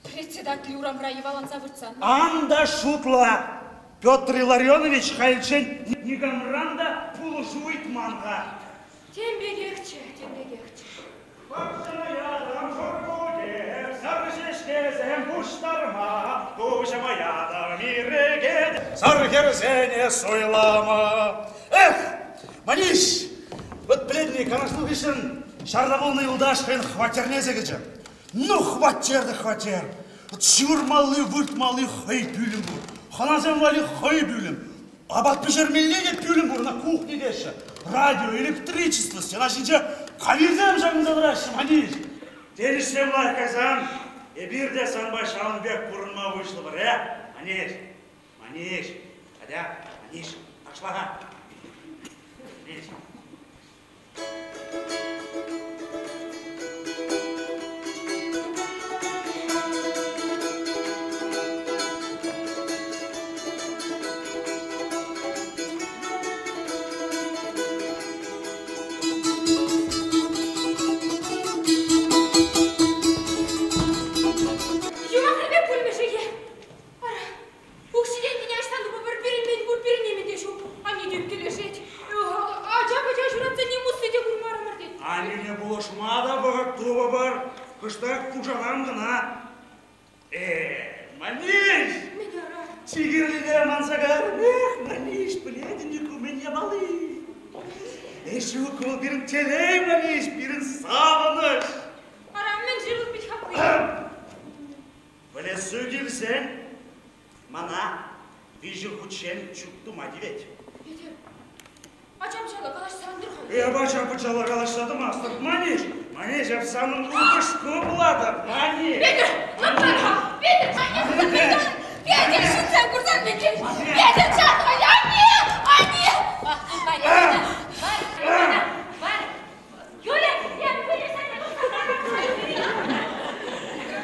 Председатель урамра йӑваланса выртсан. Ан та шутла. Петр Илларионович хальччен никамран та пулӑшу ыйтман-ха. Тем пекехчӗ, тем пекехчӗ. Пахчана ятӑм шуркуне, сар ҫеҫкесем пуҫтарма, куҫӑма ятӑм ирӗке, сар хӗрсене суйлама. Эх, Маниҫ, вот пӗлетӗн-и, канашлу хыҫҫӑн ҫарта пулнӑ юлташ хӑйӗн хваттерне кӗчӗ. Ну, хваттер те хваттер. Ҫывӑрмалли, выртмалли хӑй пӳлӗм пур. Хӑнасем валли хӑй пӳлӗм. Апат пӗҫермелли те пӳлӗм пур, ӑна кухня теҫҫӗ. Радио, электричество, стена ҫинче кавирсем ҫакӑнса тӑраҫҫӗ, Маниҫ. Тенӗҫсем лайӑх кайсан, эпир те санпа ҫавӑн пек пурӑнма пуҫлӑпӑр, э? Маниҫ, Маниҫ, атя, Маниҫ, ташла-ха. Маниҫ. Юмахри пек пулмӗ-ши е? Ара, Укҫи-тенкине ӑҫтан тупӑпӑр? Пирӗн мӗн пур, пирӗн нимӗн те ҫук. Анне те ӳпкелешет. Ача-пӑча ҫуратса ним усси те курмарӑмӑр тет. Аннене пулӑшма та вӑхӑт тупӑпӑр. Кӑштах пушатам кӑна. Э, Маниҫ! Мӗн ара? Чи кирлине манса кайрӑм. Эх, Маниҫ, пӗлетӗн-и ку мӗн япали? Эй, ҫук, вӑл пирӗн телей, Маниҫ, пирӗн савӑнӑҫ. Ара, мӗншӗн вӑл пит хакли? Вӗлесӳ килсен мана виҫӗ хутчен чуп тума тивет. Петӗр, ачам-пӑчалла калаҫса ан тӑр-ха. Эп ача-пӑчалла калаҫса тӑмастӑп, Маниҫ. Маниҫ, эп санӑн упӑшку пулатӑп, Маниҫ. Петӗр, лӑплан-ха. Петӗр, Петӗр, Петӗр, ҫынсем курсан мӗн Петӗр, чарӑн-ха, анне, анне. Варя, Варя, Варя, Юля, я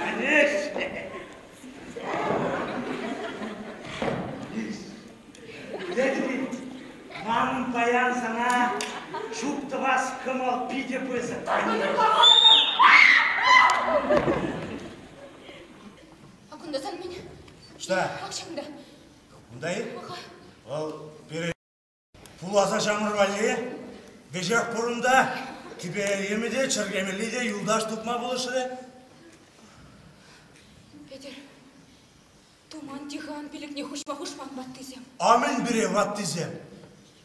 Маниҫ! Пӗлетӗн-и, манӑн паян сана чуп тӑвас кӑмӑл питӗ пысӑк. А кунта сан мӗн? Что? Ак ҫакӑнта. Кунта-и? Вӑл пире Пулас ачамӑр валли веҫех пурӑн та кӗпе-йӗмӗ те, чӗркемелли те юлташ тупма пулӑшрӗ. Петӗр, туман тихан пилӗкне хуҫма хушман ваттисем. А мӗн пире ваттисем?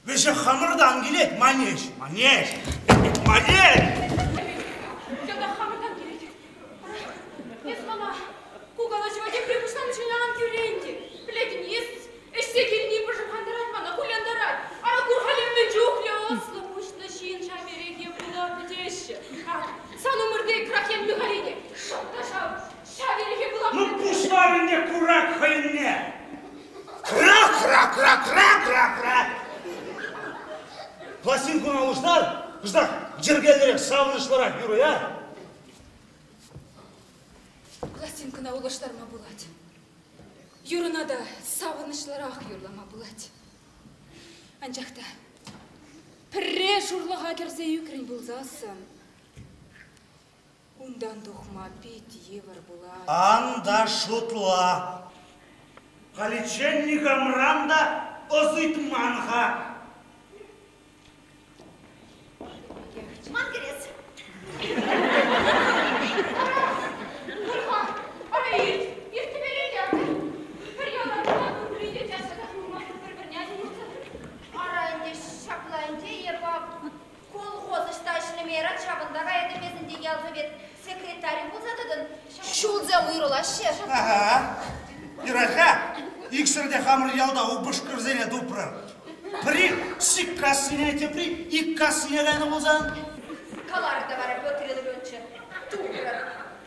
Веҫех хамӑртан килет, Манеҫ, Манеҫ, Манеҫ! Йӑлтах хамӑртан килет. Эс мана ку калаҫӑва тепре пуҫланӑ ан кӳрен те. Пӗлетӗн, эс Ӗҫсе килни пӑшӑрхантарать мана, кулянтарать. Ара, кур-халӗ мӗн чухлӗ ӑслӑ пуҫлӑ ҫын ҫав эрехе пула пӗтеҫҫӗ. Ак, сан умӑрти Крахьян Михалине. Шӑп та ҫав, ҫав эрехе пулах. Ну, пуҫлар ӗнтӗ курак хӑйӗнне. Кра-кра-кра-кра-кра-кра. Пластинкӑна улӑштар, кӑштах йӗркеллӗрех, савӑнӑҫлӑрах юрӑ яр. Пластинкӑна улӑштарма пулать. Юрӑна та савӑнӑҫлӑрах юрлама пулать. Анчах та пӗрре шурлӑха кӗрсе ӳкрӗн пулсассӑн унтан тухма пит йывӑр пулать. Ан та шутла. Халиччен никамран та ӑс ыйтман-ха. Ман кӗрес. Ульха, ара ирт, ирт тӗпеле те. Пӗр яла кӑна пур те час-часах юлмасӑр пӗр-пӗрне асӑнмасӑр. Ара ӗнтӗ ҫапла ӗнтӗ эпӗ колхоз ӑҫта ӗҫлеме ярать, ҫавӑнта каятӑп эс ӗнтӗ ял совет секретарӗ пулса тӑтӑн. Ҫулсем уйрӑлаҫҫӗ. Ага. Юрать-ха, иксӗр те хамӑр ялта упӑшкӑрсене тупрӑр. Пӗри Сиккассине, тепри Иккассине кайнӑ пулсан? Каларӑр та вара, Петр Илларионович, тупрӑр.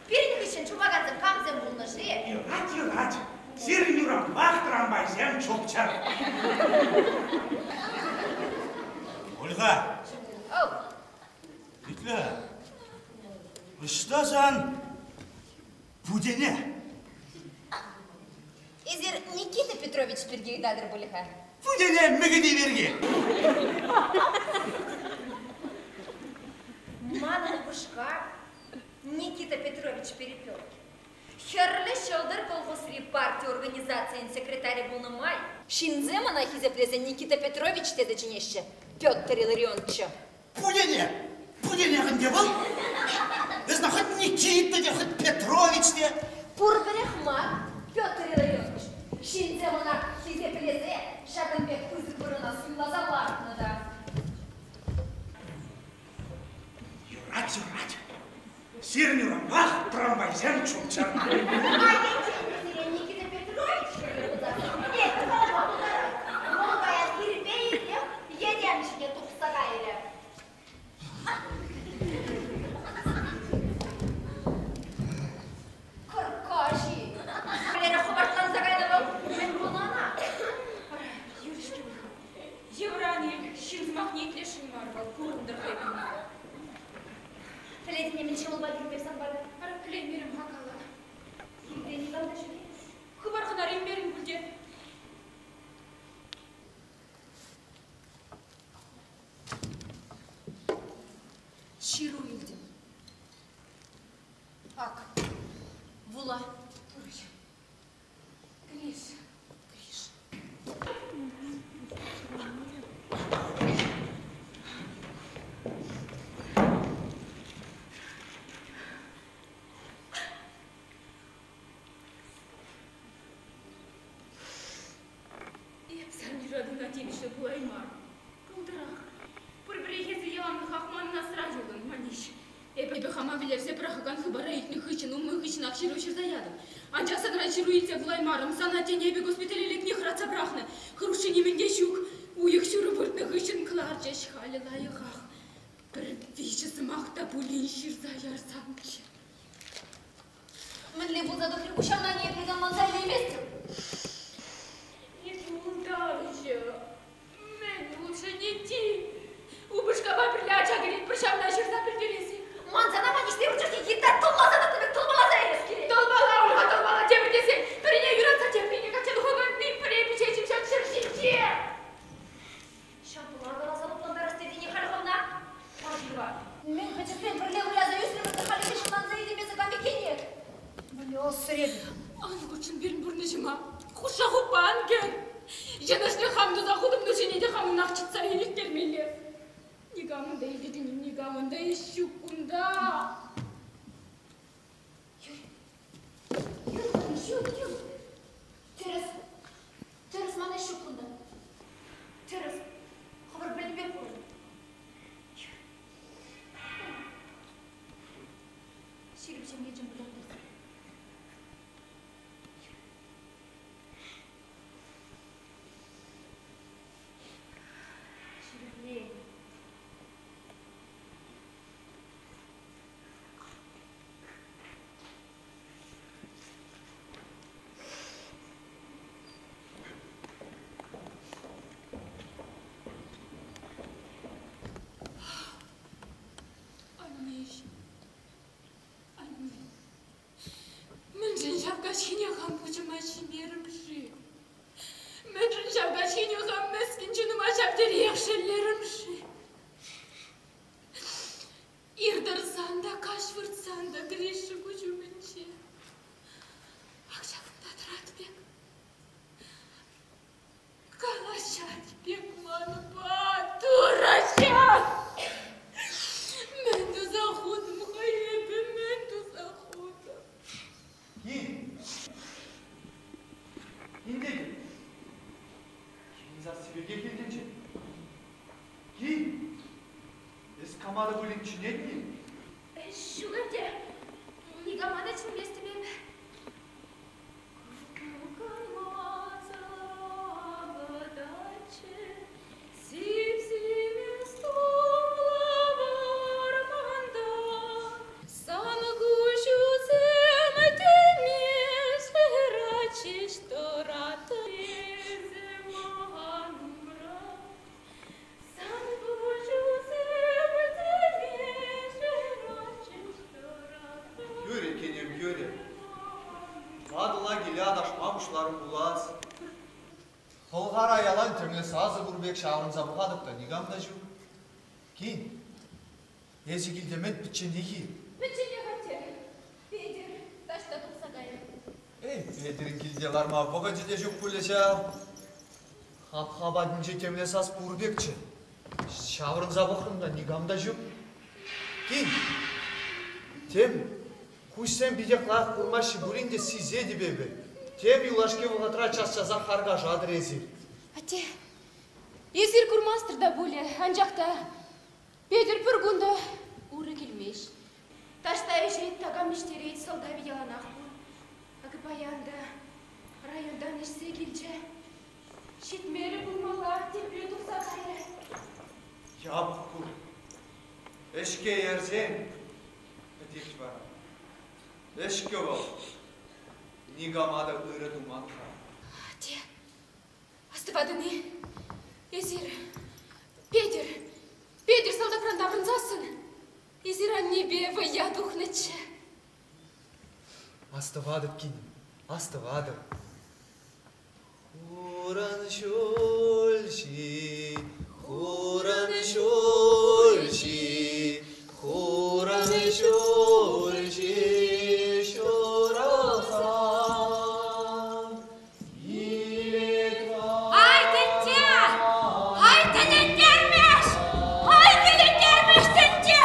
Пирӗн хыҫҫӑн чупакансем камсем пулнӑ-ши? Юрать, юрать. Сирӗн урампах трамвайсем чупчӑр. Ольга. Оу. Итле. Ӑҫта сан путене? Эсир Никита Петрович пирки ыйтатӑр пуль-ха. Путене мӗкӗти пирки. Манӑн упӑшка Никита Петрович Перепелкин. Хӗрлӗ Ҫӑлтӑр колхозри парти организацийӗн секретарӗ пулнӑ май ҫынсем ӑна хисеплесе Никита Петрович тесе чӗнеҫҫӗ, Петр Илларионовича. Путене! Путенех ӗнтӗ вӑл. Эс хоть Никита те, хоть Петрович те. Пурпӗрех мар, Петр Илларионович. Ҫынсем ӑна хисеплесе ҫакӑн пек пысӑк вырӑна суйласа лартнӑ та. Юрать, юрать. Сирӗн урампах трамвайсем чупчӑр. А енчен те сире Никита Петрович кирлӗ пулсан, эпӗ калама пултарать. Вӑл паян ирпе ирех йӗтем ҫине тухса кайрӗ. Кӑркка-ши? Лера хӑпартланса кайнӑ вӑл. Мӗн пулнӑ ӑна? Юрӗ-ҫке вӑл. Йывӑран ил, ҫын сӑмахне итлесшӗн мар вӑл, курӑнтӑр хӑй кунта. Пӗлетӗн-и, мӗн ҫӑмӑлпа килмест сан пата? Ара, пӗлеймерӗм-ха, кала. Килте никам та ҫук-и? Хыпар-хӑнар илмерӗм пуль те. Ҫыру илтӗм. Ак, вула. Турӑҫ. Гриш, Гриш. Эп сан юратуна тивӗҫлӗ пулайман. Пултӑрах. Пурпӗрех эсӗ яланлӑхах манӑн асра юлӑн, Маниҫ. Эпӗ хама вӗлерсе пӑрахакан хыпара илтнӗ хыҫҫӑн умлӑ хыҫҫӑнах ҫыру ҫырса ятӑм. Анчах санран ҫыру илсе вулаймарӑм. Сана тен эпӗ госпитале лекни хӑратса пӑрахнӑ. Хӑрушши нимӗн те ҫук. Уйӑх ҫурӑ выртнӑ хыҫҫӑн кӑларчӗҫ. Халӗ лайӑхах. Пӗр виҫӗ сӑмах та пулин ҫырса ярсамччӗ. Мӗнле пулса тухрӗ ку ҫавна ниепле те ӑнланса илейместӗп. Эсӗ ултавҫӑ. Мӗн улшӑнӗ тин? Упӑшкапа пӗрле ача кӗретпӗр ҫавна ҫырса пӗлтерес-и? Ман сана Маниҫ тепӗр чухне йытта тӑлласа тӑкнӑ пек тӑлмаласа илес килет. Тӑлмала, Ульха, тӑлмала тепӗр тесен, пӗрине юратса теприне качча тухаканни пӗре пиҫет-им ҫак ҫӗр ҫинче? Ҫапла каласа лӑплантарас тетӗн-и халь хӑвна? Паҫӑрпа. Мӗн пӗчӗкрен пӗрле выляса ӳсрӗмӗр те халӗ ҫынланса илеймесӗр кам иккенне. Мӗнле ӑссӑр эпӗ. Ан хутшӑн пирӗн пурнӑҫӑма. Хушша хуппа ан кӗр. Йӑнӑшне хам туса хутӑм нушине те хамӑнах чӑтса ирттермелле. Никамӑн та илтетӗн-и, никамӑн та ӗҫ ҫук кунта. Юр, юр, юр. Тӗрӗс. Тӗрӗс ман ӗҫ ҫук кунта. Тӗрӗс. Хӑвӑр пӗлнӗ пек пулӑр. Ҫирӗп ҫемье чӑмӑртаннӑ. Ҫирӗплен. каҫхине хам пуҫӑма ҫимерӗм-ши? Мӗншӗн ҫав каҫхине хам мӗскӗн чунӑма ҫав териех шеллерӗм-ши? Ир тӑрсан та, каҫ выртсан та Гриша куҫ умӗнче. Ак ҫакӑнта тӑрать пек. Калаҫать пек манпа, Турӑҫӑм! Мӗн туса хутӑм-ха эпӗ, мӗн туса хутӑм? Кин. Кин тетӗп. Кин сасси пекех илтӗнчӗ. Кин. Эс кама та пулин чӗнетни? Ҫук ӗнтӗ. Никама та чӗнместӗп эпӗ. Сип-симӗс тумлӑ вӑрманта Сан куҫусем тӗмесӗрачӗҫ тӑрат эсӗ ман умра. Сан куҫусем тӗмесӗрачӗҫ тӑрат. Юрӗ, кинӗм, юрӗ. Ватӑла киле аташма пуҫларӑм пулас. Хӑлхара ялан тӗрлӗ сасӑ пур пек ҫаврӑнса пӑхатӑп та никам та ҫук. Кин, эсӗ килте мӗн пӗчченех-и? Пӗчченех, атте. Петӗр таҫта тухса кайрӗ. Эй, Петӗрӗн килте ларма вӑхӑчӗ те ҫук пулӗ ҫав. Хапха патӗнче темле сас пур пекчӗ. Ҫаврӑнса пӑхрӑм та никам та ҫук. Кин, тем, куҫсем питех лайӑх курмаҫҫӗ пулин те сисетӗп эпӗ. Тем юлашки вӑхӑтра час-часах харкашатӑр эсир. Атте, эсир курмастӑр та пулӗ, анчах та Петӗр пӗр кун та урӑ килмест. Таҫта ӗҫет, такам ӗҫтерет, сӑлтавӗ яланах пур. Акӑ паян та районтан ӗҫсе килчӗ. Ҫитмерӗ пулмалла, тепре тухса кайрӗ. Япӑх кур. Ӗҫке ерсен пӗтет вара. Ӗҫкӗ вӑл никама та ырӑ туман-ха. Атте, астӑватӑн-и? Эсир, Петӗр, Петӗр салтакран таврӑнсассӑн, эсир аннепе вӑййа тухнӑччӗ. Астӑватӑп, кинӗм, астӑватӑп. Хурӑн ҫулҫи, хурӑн ҫулҫи, хурӑн ҫулҫи ҫурӑлсан. Ай, тӗнче! Ай, тӗлӗнтермӗш! Ай, тӗлӗнтермӗш тӗнче!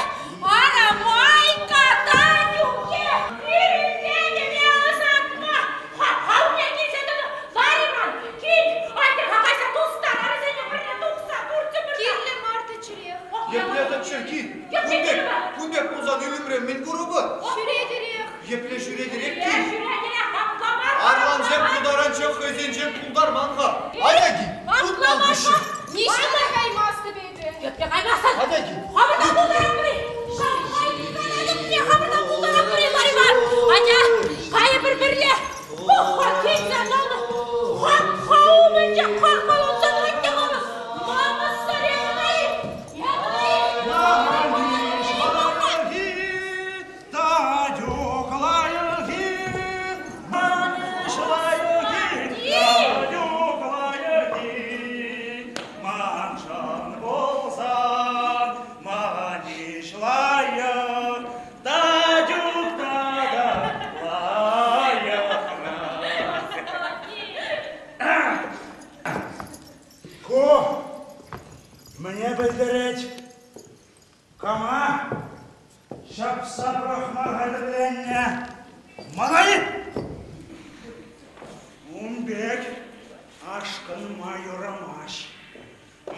Ара, Майка, Танюке, пирӗн тетӗме ӑсатма хапха килсе тӑнӑ. Лариман, кил, атя-ха кайса тустар, арӑсене пӗрле тухса пуртӑмӑр. Кирлӗ мар тӗчӗрех. Епле тӗччӗр, кил. Кун пек, кун пек пулсан ӳлӗмрен мӗн курӑпӑр? Ҫӳретӗрех. Епле ҫӳретӗрех, кил. Арлансем кутаранччен хӑйсенчен култарман-ха. Атя кил, утман хыҫҫӑн. Ниҫта та каймастӑп эпӗ. Епле каймастӑн? Атя кил. Хамӑртан култарап-и? Хамӑртан култарап-и, Лариван? Атя, кайӑпӑр пӗрле. Пӑх-ха, килсе тӑнӑ. Хапха умӗнче каркаланса тӑрать те хамӑр. Намӑссӑр эпӗ-и? Ку мӗне пӗлтерет? Кама ҫапса пӑрахма хатӗрленнӗ? Мана-и? Ун пек ашкӑнма юрамасть.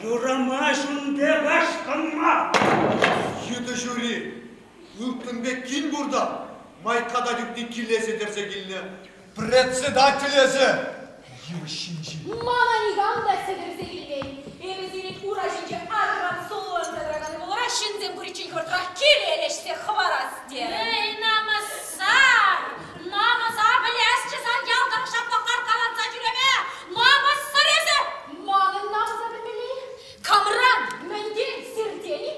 Юрамасть ун пек ашкӑнма! Йытӑ ҫури ылтӑн пек кин пур та Майка та тӳпне килесе кӗрсе килнӗ. Председатель эсӗ! Йывӑҫ ҫинчи. Мана никам та сӗтӗрсе килмен. Эпӗ сирӗн ура ҫинче аран сулланса тӑракан ывӑлӑра ҫынсем куриччен хӑвӑртрах киле леҫсе хӑварас терӗм. Эй, намӑссӑр! Намӑса пӗлесчӗ сан ял тӑрӑх ҫапла каркаланса ҫӳреме! Намӑссӑр эсӗ! Манӑн намӑса пӗлмелле-и? Камран, мӗнтен сиртен-и?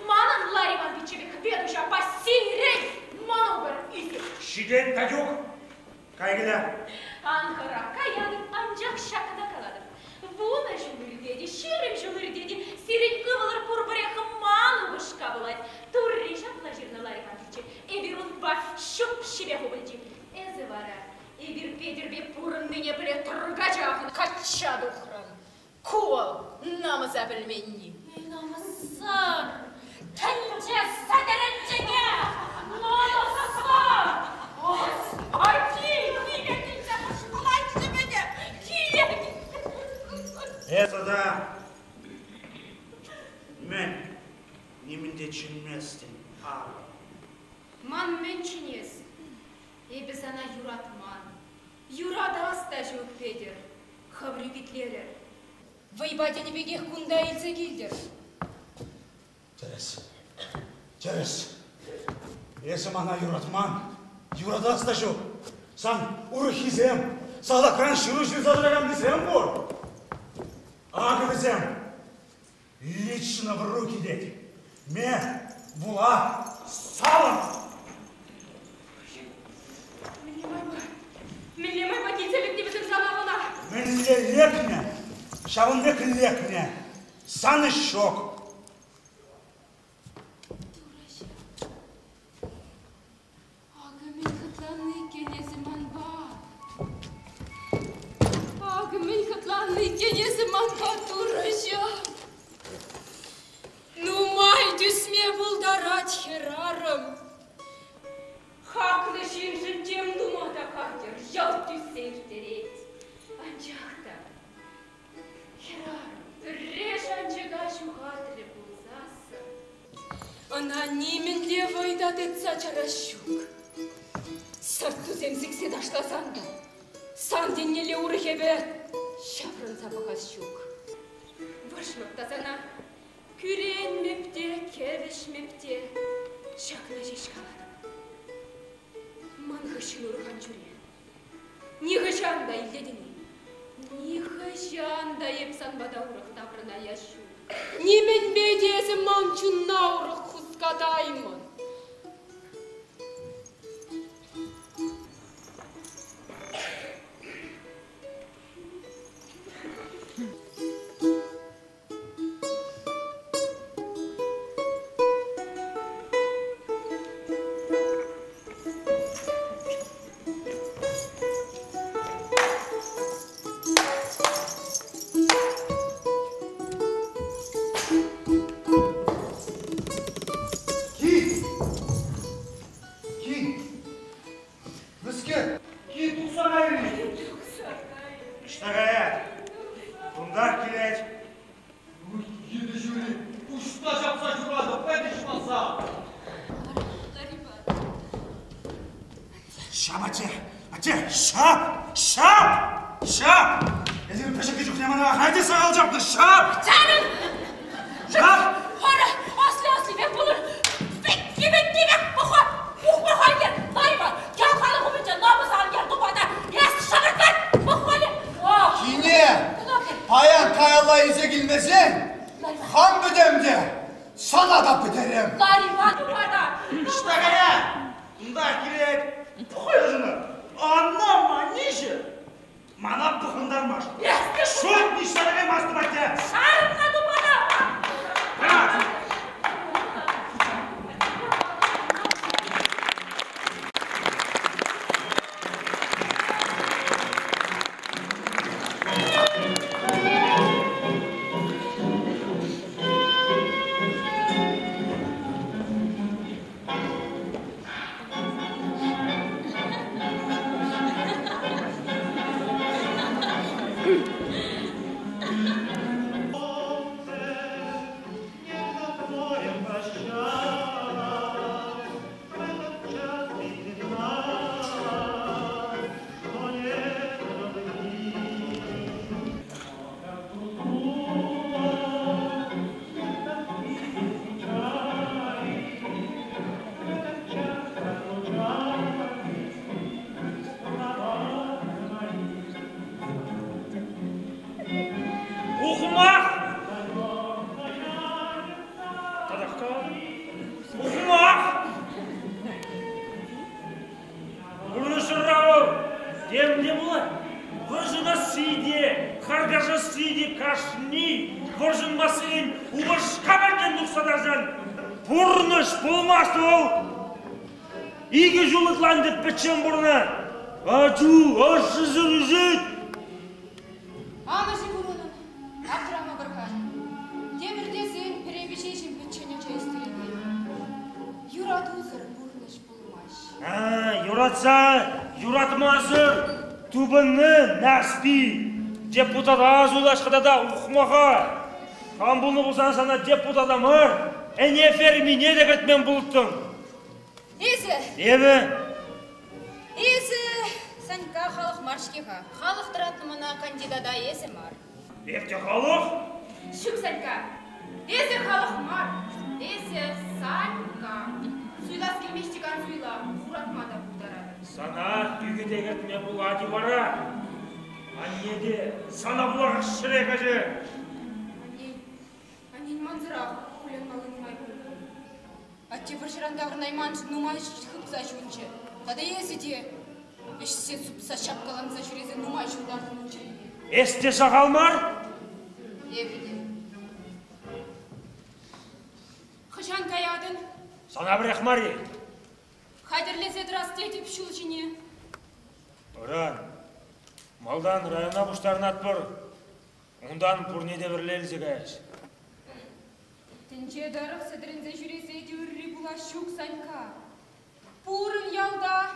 Манӑн Лариван пиччепе Хветуҫ аппа сирӗн мӑнукӑр ӳсет. Ҫитет, Татюк! Кай киле. Ан хӑра, каятӑп, анчах ҫакна калатӑп. Вунӑ ҫул иртет-и, 20 ҫул иртет-и, сирӗн ывӑлӑр пурпӗрех ман упӑшка пулать. Турри ҫапла ҫырнӑ Лариван пичче. Эпир унпа ҫӳп-ҫипе хупӑнчӗ. Эсӗ вара эпир Петӗрпе пурӑннине пӗле тӑркачах качча тухрӑн. Ку вӑл намӑса пӗлменни. Намӑссӑр! Тӗнче сӗтӗрӗнчӗке! Намӑссӑр! Господи! Киле килсе пуҫланчӗ пӗтӗ! Киле Эс тата мӗн нимӗн те чӗнместӗн, арӑм? Ман мӗн чӗнес? Эпӗ сана юратман. Юратас та ҫук, Петӗр. Хӑвӑр ӳкӗтлерӗр. Вӑйпа тенӗ пекех кунта илсе килтӗр. Тӗрӗс. Тӗрӗс. Эсӗ мана юратман. Юратас та ҫук. Сан урӑххисем, салтакран ҫыру ҫырса тӑраканнисем пур. Акӑ вӗсем. Лично в руки тет. Ме, вула, савӑн! Мӗнле майпа? Мӗнле майпа килсе лекнӗ вӗсем сана ӑна? Мӗнле лекнӗ, ҫавӑн пек лекнӗ. Сан ӗҫ ҫук. Турӑҫӑм, акӑ мӗн хӑтланнӑ иккен эсӗ манпа. Акӑ мӗн хӑтланнӑ иккен эсӗ манпа, Турӑҫӑм. Нумай тӳсме пултарать хӗрарӑм. Хаклӑ ҫыншӑн тем тума та хатӗр, йӑлт тӳссе ирттерет. Анчах та хӗрарӑм пӗрре шанчӑка ҫухатрӗ пулсассӑн, ӑна нимӗнле вӑй та тытса чарас ҫук. Сӑрт-тусем сиксе ташласан та сан еннелле урӑх эпӗ ҫаврӑнса пӑхас ҫук. Вӑрҫмӑп та сана, кӳренмӗп те, кӗвӗҫмӗп те, ҫакна ҫеҫ калатӑп. Ман хыҫҫӑн урӑх ан ҫӳре. Нихӑҫан та илтетӗн-и? Нихӑҫан та эп сан пата урӑх таврӑнаяс ҫук. Нимӗнпе те эсӗ ман чунна урӑх хускатаймӑн. Кин! Кин! Мӗскер? Кин тухса кайрӗ. Ӑҫта каять? Кунтах килет. Йытӑ ҫури пуҫна ҫапса ҫуратӑп, пӗтӗҫ Ҫап, атте! Атте, ҫап! Ҫап! Ҫап! Эсир пӗчӗккӗ чухне мана ахаль те сахал ҫапнӑ. Ҫап! Чарӑн! Ҫап! Хӑрӑ, асли-асли пек пулӑр. Пӗкки-пӗкки пек пӑха, пухма хатӗр. Лайма, ял халӑх умӗнче намӑс ан яр тупата. Эс шӑнӑртать, пӑхмалли. Кине, паян каялла илсе килмесен, хам пӗтем те, сана та пӗтерем. Лариван тупата. Ӑҫта кая? Кунта килет. Пӑхӑнӑр. Анна Маниҫӗ мана пӑхӑнтармасть. Шут ниҫта та каймастӑп, атте. Шарӑнма тупата. Ухмах! Татах калатӑп. Ухмах! Пурнӑҫра вӑл Тем те пулать. Вӑрҫӑнасси те, харкашасси те кашни вӑрҫӑнмассерен упӑшка патнен тухса тарсан пурнӑҫ пулмасть вӑл. Икӗ ҫул ытла ӗнтӗ пӗччен пурӑнать. Ачу ашшӗсӗр ӳсет. Амӑшӗ пур унӑн, аптрамӑпӑр-ха. Тепӗр тесен пӗре-виҫеҫӗм пӗччен ача ӳстереймен. Юратусӑр пурнӑҫ пулмасть. А, юратса, юратмасӑр тупӑннӑ Нарспи. Депутата суйлашка тата ухмаха. Хам пулнӑ пулсан сана депутата мар, ӗне фермине те кӗртмен пулӑттӑм. Эсӗ! Эпӗ! Эсӗ, Санька, халӑх мар-ҫке-ха. Халӑх тӑратнӑ мана кандидата эсӗ мар. Эп те халӑх? Ҫук, Санька, эсӗ халӑх мар. Эсӗ Санька. Суйлас килмест тек ан суйла, хуратма та пултаратӑн. Сана ӳкӗте кӗртме пулать-и вара? Анне те сана пулах ҫӗре кӗчӗ. Анне, аннен мансӑрах кулянмалли нумай пуль. Атте вӑрҫӑран таврӑнайманшӑн нумай хыпса ҫунчӗ. Тата эсӗ те ӗҫсе супса ҫапкаланса ҫӳресе нумай ҫунтартӑн ун чӗрине. Эс те сахал мар? Эпӗ те. Хӑҫан каятӑн? Сана пӗрех мар-и? Хатӗрлесе тӑрас тетӗп ҫул ҫине. Ыран. Малтан района пуҫтарӑнатпӑр. Унтан пурне те пӗрле илсе каяҫ. Тӗнче тӑрӑх сӗтӗрӗнсе ҫӳресе те ырри пулас ҫук, Санька. Пурӑн ялта.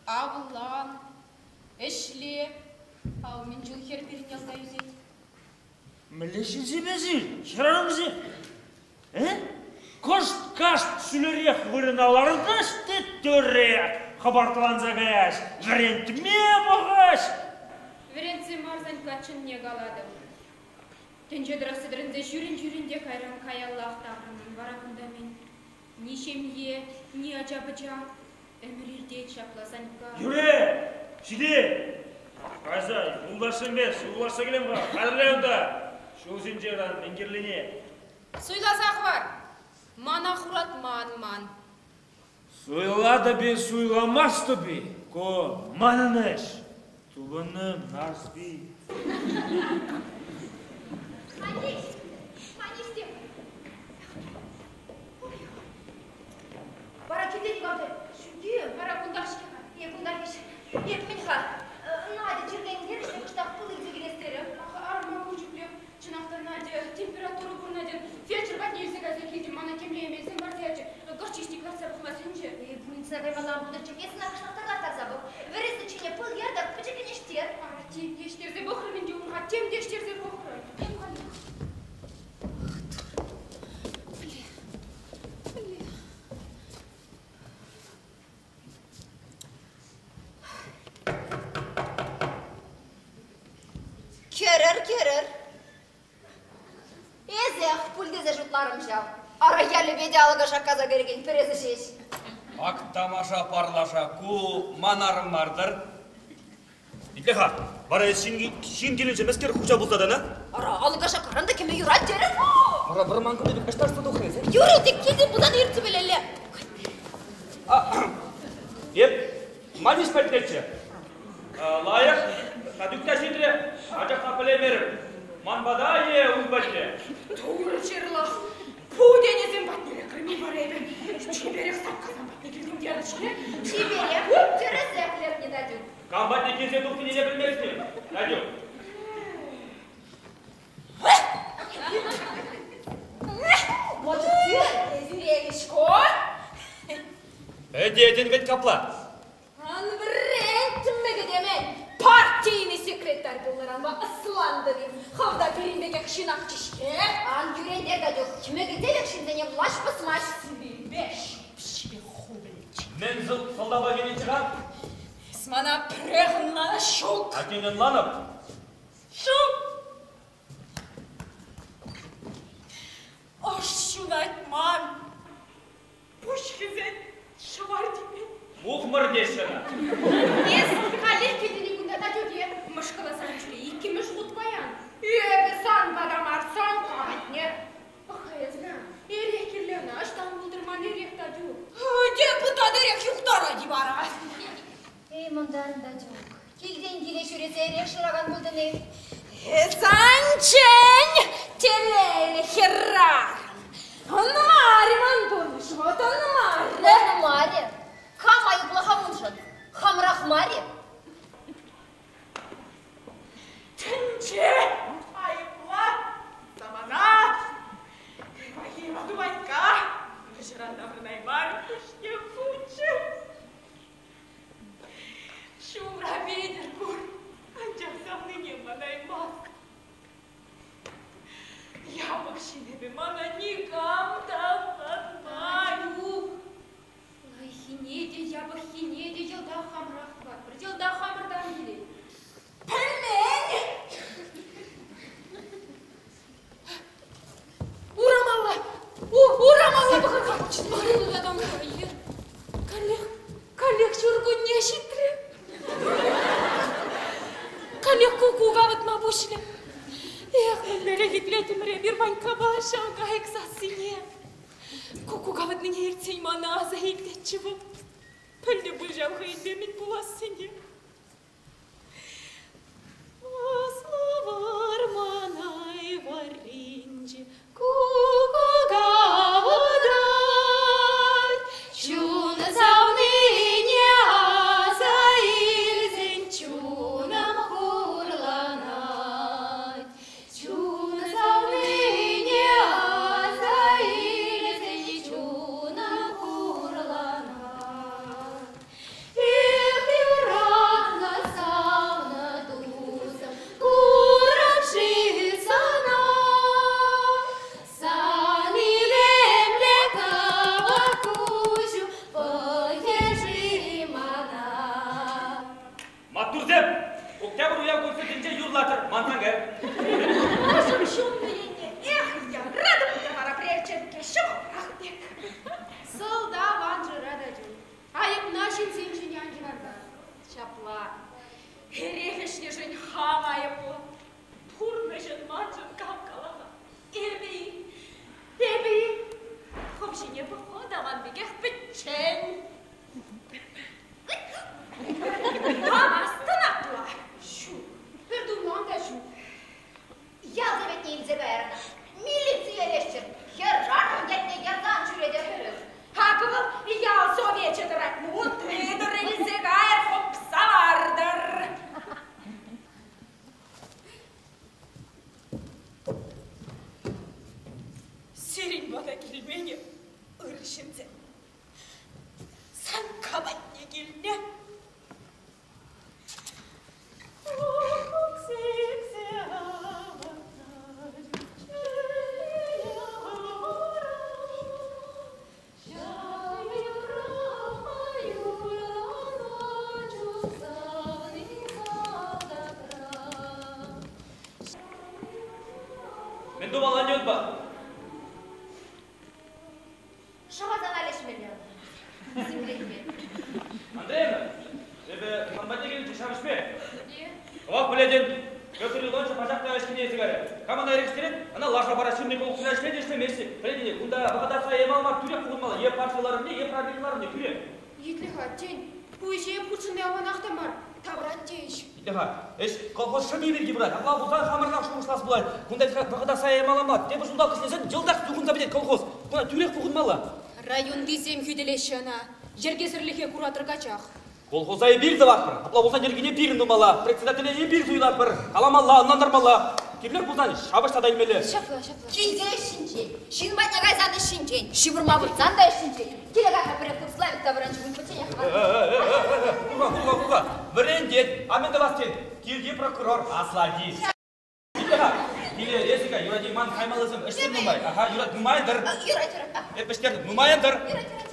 Авлан, ӗҫле. Ав мӗн чул хӗр пирӗн ялта ӳсет. Мӗнле ҫынсем эсир, хӗрарӑмсем? Э? Кӑшт-кашт ҫӳлерех вырӑна лартаҫ те тӳрех хӑпартланса каяҫ, вӗрентме пӑхаҫ. Вӗрентсе мар, Санька, чӑнне калатӑп. Тӗнче тӑрӑх сӗтӗрӗнсе ҫӳрӗн-ҫӳрӗн те кайран каяллах таврӑнӑн. Вара кунта мӗн? Ни ҫемье, ни ача-пӑча. Ӗмӗр иртет ҫапла, Санька. Юре, ҫитет! Кайса юлташсемпе сывлашса килем-ха, хатӗрле унта. Ҫул ҫинче ыран мӗн кирлине. Суйласа хӑвар. Мана хуратман ман. Суйлатӑп-и, суйламастӑп-и, ку манӑн ӗҫ. Тупӑннӑ Нарспи. Манись, манись те. Вара килет калчӗ. Ҫуки, вара кунтах-ҫке-ха. Е кунтах ӗҫ. Эп мӗн-ха? Надя чирлентерӗ кӑштах пыл илсе килес терӗм. Арӑма ку чухлех Чӑнах та, Надя, температура пур, Надя. Фельдшер патне илсе кайса килтӗм, мана темле эмелсем парса ячӗ. Горчичник лартса пӑхма сӗнчӗ. Эй, пульница каймалла пултӑрччӗ, эс ӑна кӑштах тарлаттарса пӑх. Вӗресӗ ҫине пыл яр та пӗчӗккӗн ӗҫтер. Ара, тем те ӗҫтерсе пӑхрӑм ӗнтӗ унха, тем те ӗҫтерсе пӑхрӑм. Эп халех. Ах, Турӑ, пӗле, пӗле. Кӗрӗр, кӗрӗр. Эсех пуль тесе шутларӑм ҫав. Ара ялӗпе те алӑка шаккаса кӗрекен пӗр эсӗ ҫеҫ. Ак тамаша парлаша, ку ман арӑм мар-тӑр. Итле-ха, вара эс ҫын, ҫын килӗнче мӗскер хуҫа пулса тӑнӑ? Ара, алӑка шаккаран та кӗме юрать терӗм. Вара вӑрман кунӗ пек ӑҫта тухрӗ эсӗ? Юрӗ, тек килтен пулсан иртсе пӗлелле. Эп Маниш пӗлтерчӗ. Лайӑх, Татюк та ҫитрӗ, анчах та пӗлеймерӗм. Ман пата е ун патне? Турӑ ҫырлах, путенесем патне лекрӗм-и вара эпӗ? Чиперех саккасам патне килтӗм терӗ-ҫке. Чиперех, тӗрӗсех лекнӗ Татюк. Кам патне килсе тухнине те пӗлместӗн, Татюк. Может, зрелищко? Пӗтетӗн вӗт капла. Ан вӗрент, мӗкӗтемен! Партийный секретарь пулнӑранпа ӑслантӑн-им? Хӑв та пирӗн пекех ҫынахчӗ-ҫке. Ан кӳрентер, Татюк, мӗкӗтелӗх ҫынсене влаҫ пӑсмасть. Сивӗпе ҫӳп-ҫипе хупӑнчӗ. Мӗн сӑлтавпа килнӗччӗ-ха? Эс мана пӗрех ӑнланас ҫук. А тен ӑнланӑп? Ҫук. Ӑш ҫунать ман. Пуҫ хӗсет, ҫӑвар типет. Мухмӑр теҫҫӗ ӑна. Эс халех килтӗн-и кунта, Татюке? Мӑшкӑласа ҫӳре иккӗмӗш хут паян. Эпӗ сан пата мар, сан патне. Пӑх-ха эс ӑна, эрех кирлӗ ӑна, ӑҫтан пултӑр ман эрех, Татюк? Депутат эрех юхтарать-и вара? Эй, мӑнтарӑн Татюк, килтен киле ҫӳресе эрех шыракан пултӑн-и? Эс ан чӗн, телейлӗ хӗрарӑм. Ӑнмарӗ ман пурнӑҫ, вӑт ӑнмарӗ. Ӑнмарӗ. Кам айӑплӑ-ха уншӑн? Хамрах мар-и? Тӗнче айӑпла, самана. Вахиева Туванька вӑрҫӑран таврӑнаймарӗ, пуҫне хучӗ. Ҫумра Петӗр пур, анчах савнине манаймасть. Япӑх ҫын эпӗ, мана никам та ӑнланмасть. Ух, лайӑххине те, япӑххине те йӑлтах хамӑрах тӑватпӑр, йӑлтах хамӑртан килет. Пӗлмен! Урамалла! Урамалла пӑхӑр-ха! Каллех, каллех ҫуркунне ҫитрӗ. Каллех куккук авӑтма пуҫлӗ. Эх, мӗнлерех итлетӗмӗр эпир Ваньккапа ҫав кайӑк сассине. Куккук авӑтнине илтсен мана аса илтетчӗ вӑл. Пӗлнӗ пуль ҫав хӑйӗнпе мӗн пулассине. Аслӑ вӑрманай варринче куккук авӑтать. Чун савнине аса илсен чунӑм хурланать. Чун савнине аса илсен чунӑм хурланать. Эх, юратнӑ савнӑ тусӑм, курӑп-ши сана? Сан илемлӗ кӑвак куҫу пӑхӗ-ши мана? Маттурсем! Октябрь уяв концертӗнче юрлатӑр, мансан кайӑр. Мӑшӑр ҫумнӑ енне, эх, яратӑп та вара пречеркке ҫӑмӑлрах пек. Сӑлтав ан шыра та чун. Айӑпна ҫынсем ҫине ан йӑвантар. Ҫапла. Эрех ӗҫнӗшӗн хам айӑплӑ. Пурнӑҫӑн маншӑн кам каланӑ? Эпӗ-и? Эпӗ-и? Хӑв ҫине пӑхма та ман пекех пӗччен. Памастӑн апла? Ҫук, пӗр тумлам та ҫук. Ял советне илсе кайрӑн. Милицие леҫчӗр. Хӗрарӑм ятне ярса ан ҫӳретӗр. Акӑ вӑл ял совечӗ тӑрать. Ну, тытӑр илсе кайӑр, хӑпса лартӑр. Сирӗн пата килмен ыр ҫынсем. Санька патне килнӗ. Мӗн тумалла унпа? Шӑхасана леҫмелле ӑна. Симлетме. Андреевна, эпӗ сан патне килнӗччӗ ҫав ӗҫпе. Хӑвах пӗлетӗн, Петр Иванович пачах та ӗҫкӗне илсе кайрӗ. Кам ӑна эрехстерет, ӑна лаша парать, ҫынни колхозра ӗҫлет, ӗҫлемест. Пӗлетӗн-и, кунта вӑхӑта сая мал мар, тӳрех пухӑнмалла, е парти ларӑвне, е правлени ларӑвне, тӳрех. Итле-ха, тен, ку ӗҫе хутшӑнни аванах та мар, таврать тейӗҫ. Итле-ха, ӗҫ колхоз шӑпи пирки пырать. Апла пулсан хамӑрах шухӑшлас пулать. Кунта вӑхӑта сая ямалла мар. Тепӗр ҫулталӑк ӗҫлесен йӑлтах юхӑнса пӗтет колхоз. Куна тӳрех пухӑнмалла. Районтисем хӳтӗлеҫҫӗ ӑна. Йӗркесӗрлӗхе куратӑр качах. Колхоза эпир тӑватпӑр. Апла пулсан йӗркене пирӗн тумалла. Председателе эпир суйлатпӑр. Каламалла, ӑнлантармалла. Кирлех пулсан ҫапӑҫса та илмелле. Ҫапла, ҫапла. Килте ӗҫ ҫинчен, ҫын патне кайсан ӗҫ ҫинчен, ҫывӑрма выртсан та ӗҫ ҫинчен. Киле кайма пӗрех Славик таврӑнчӗ пуль пӗчченех Курка, курка, курка. Вӗрентет. А мӗн тӑвас тен? Килти прокурор аслати. Итле-ха, киле эсӗ-ка, юрать ман каймаллисем ӗҫсем нумай. Аха, юрать, нумайӑн-тӑр. Юрать, юрать. Эп вӗҫтертӗм, нумайӑн-тӑр. Юрать, юрать, юрать.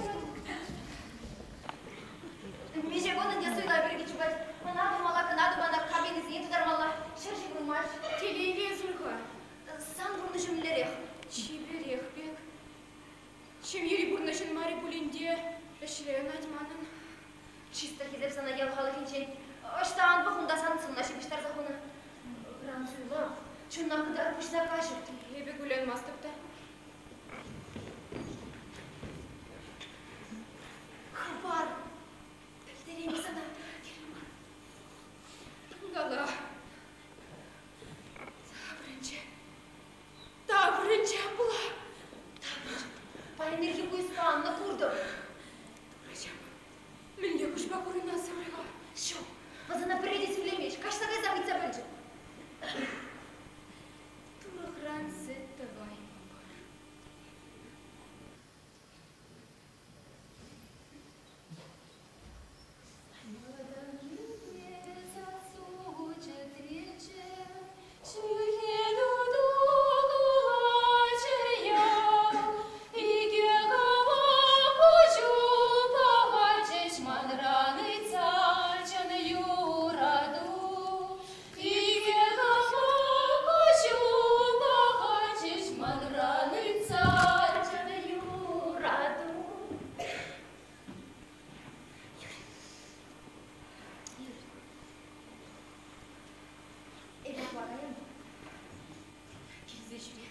Миҫе кун ӗнтӗ суйлав пирки чупать. Ӑна тумалла, кӑна тумалла, кабинӑсене тутармалла. Ҫӗр ҫывӑрмасть. Телейлӗ эсир-ха. Сан пурнӑҫу мӗнлерех? Чиперех пек. Ҫемьери пурнӑҫӑн марӗ пулин те ӗҫре ӑнать манӑн. Чисто хисеп сана ял халӑхӗнчен. Ӑҫта ан пӑх, унта сан сӑнна ҫыпӑҫтарса хунӑ. Ыран суйлав. Чунна хытар, пуҫна каҫӑрт. Эпӗ кулянмастӑп та. Хыпар! Пӗлтереймӗ сана. Вӑл сана пӗрре те сивлемест, каҫса кайсах ыйтса пӗлчӗ. Турӑхран сӗт тӑваймӑпӑр. Эпӗ каян. Килсе ҫӳре.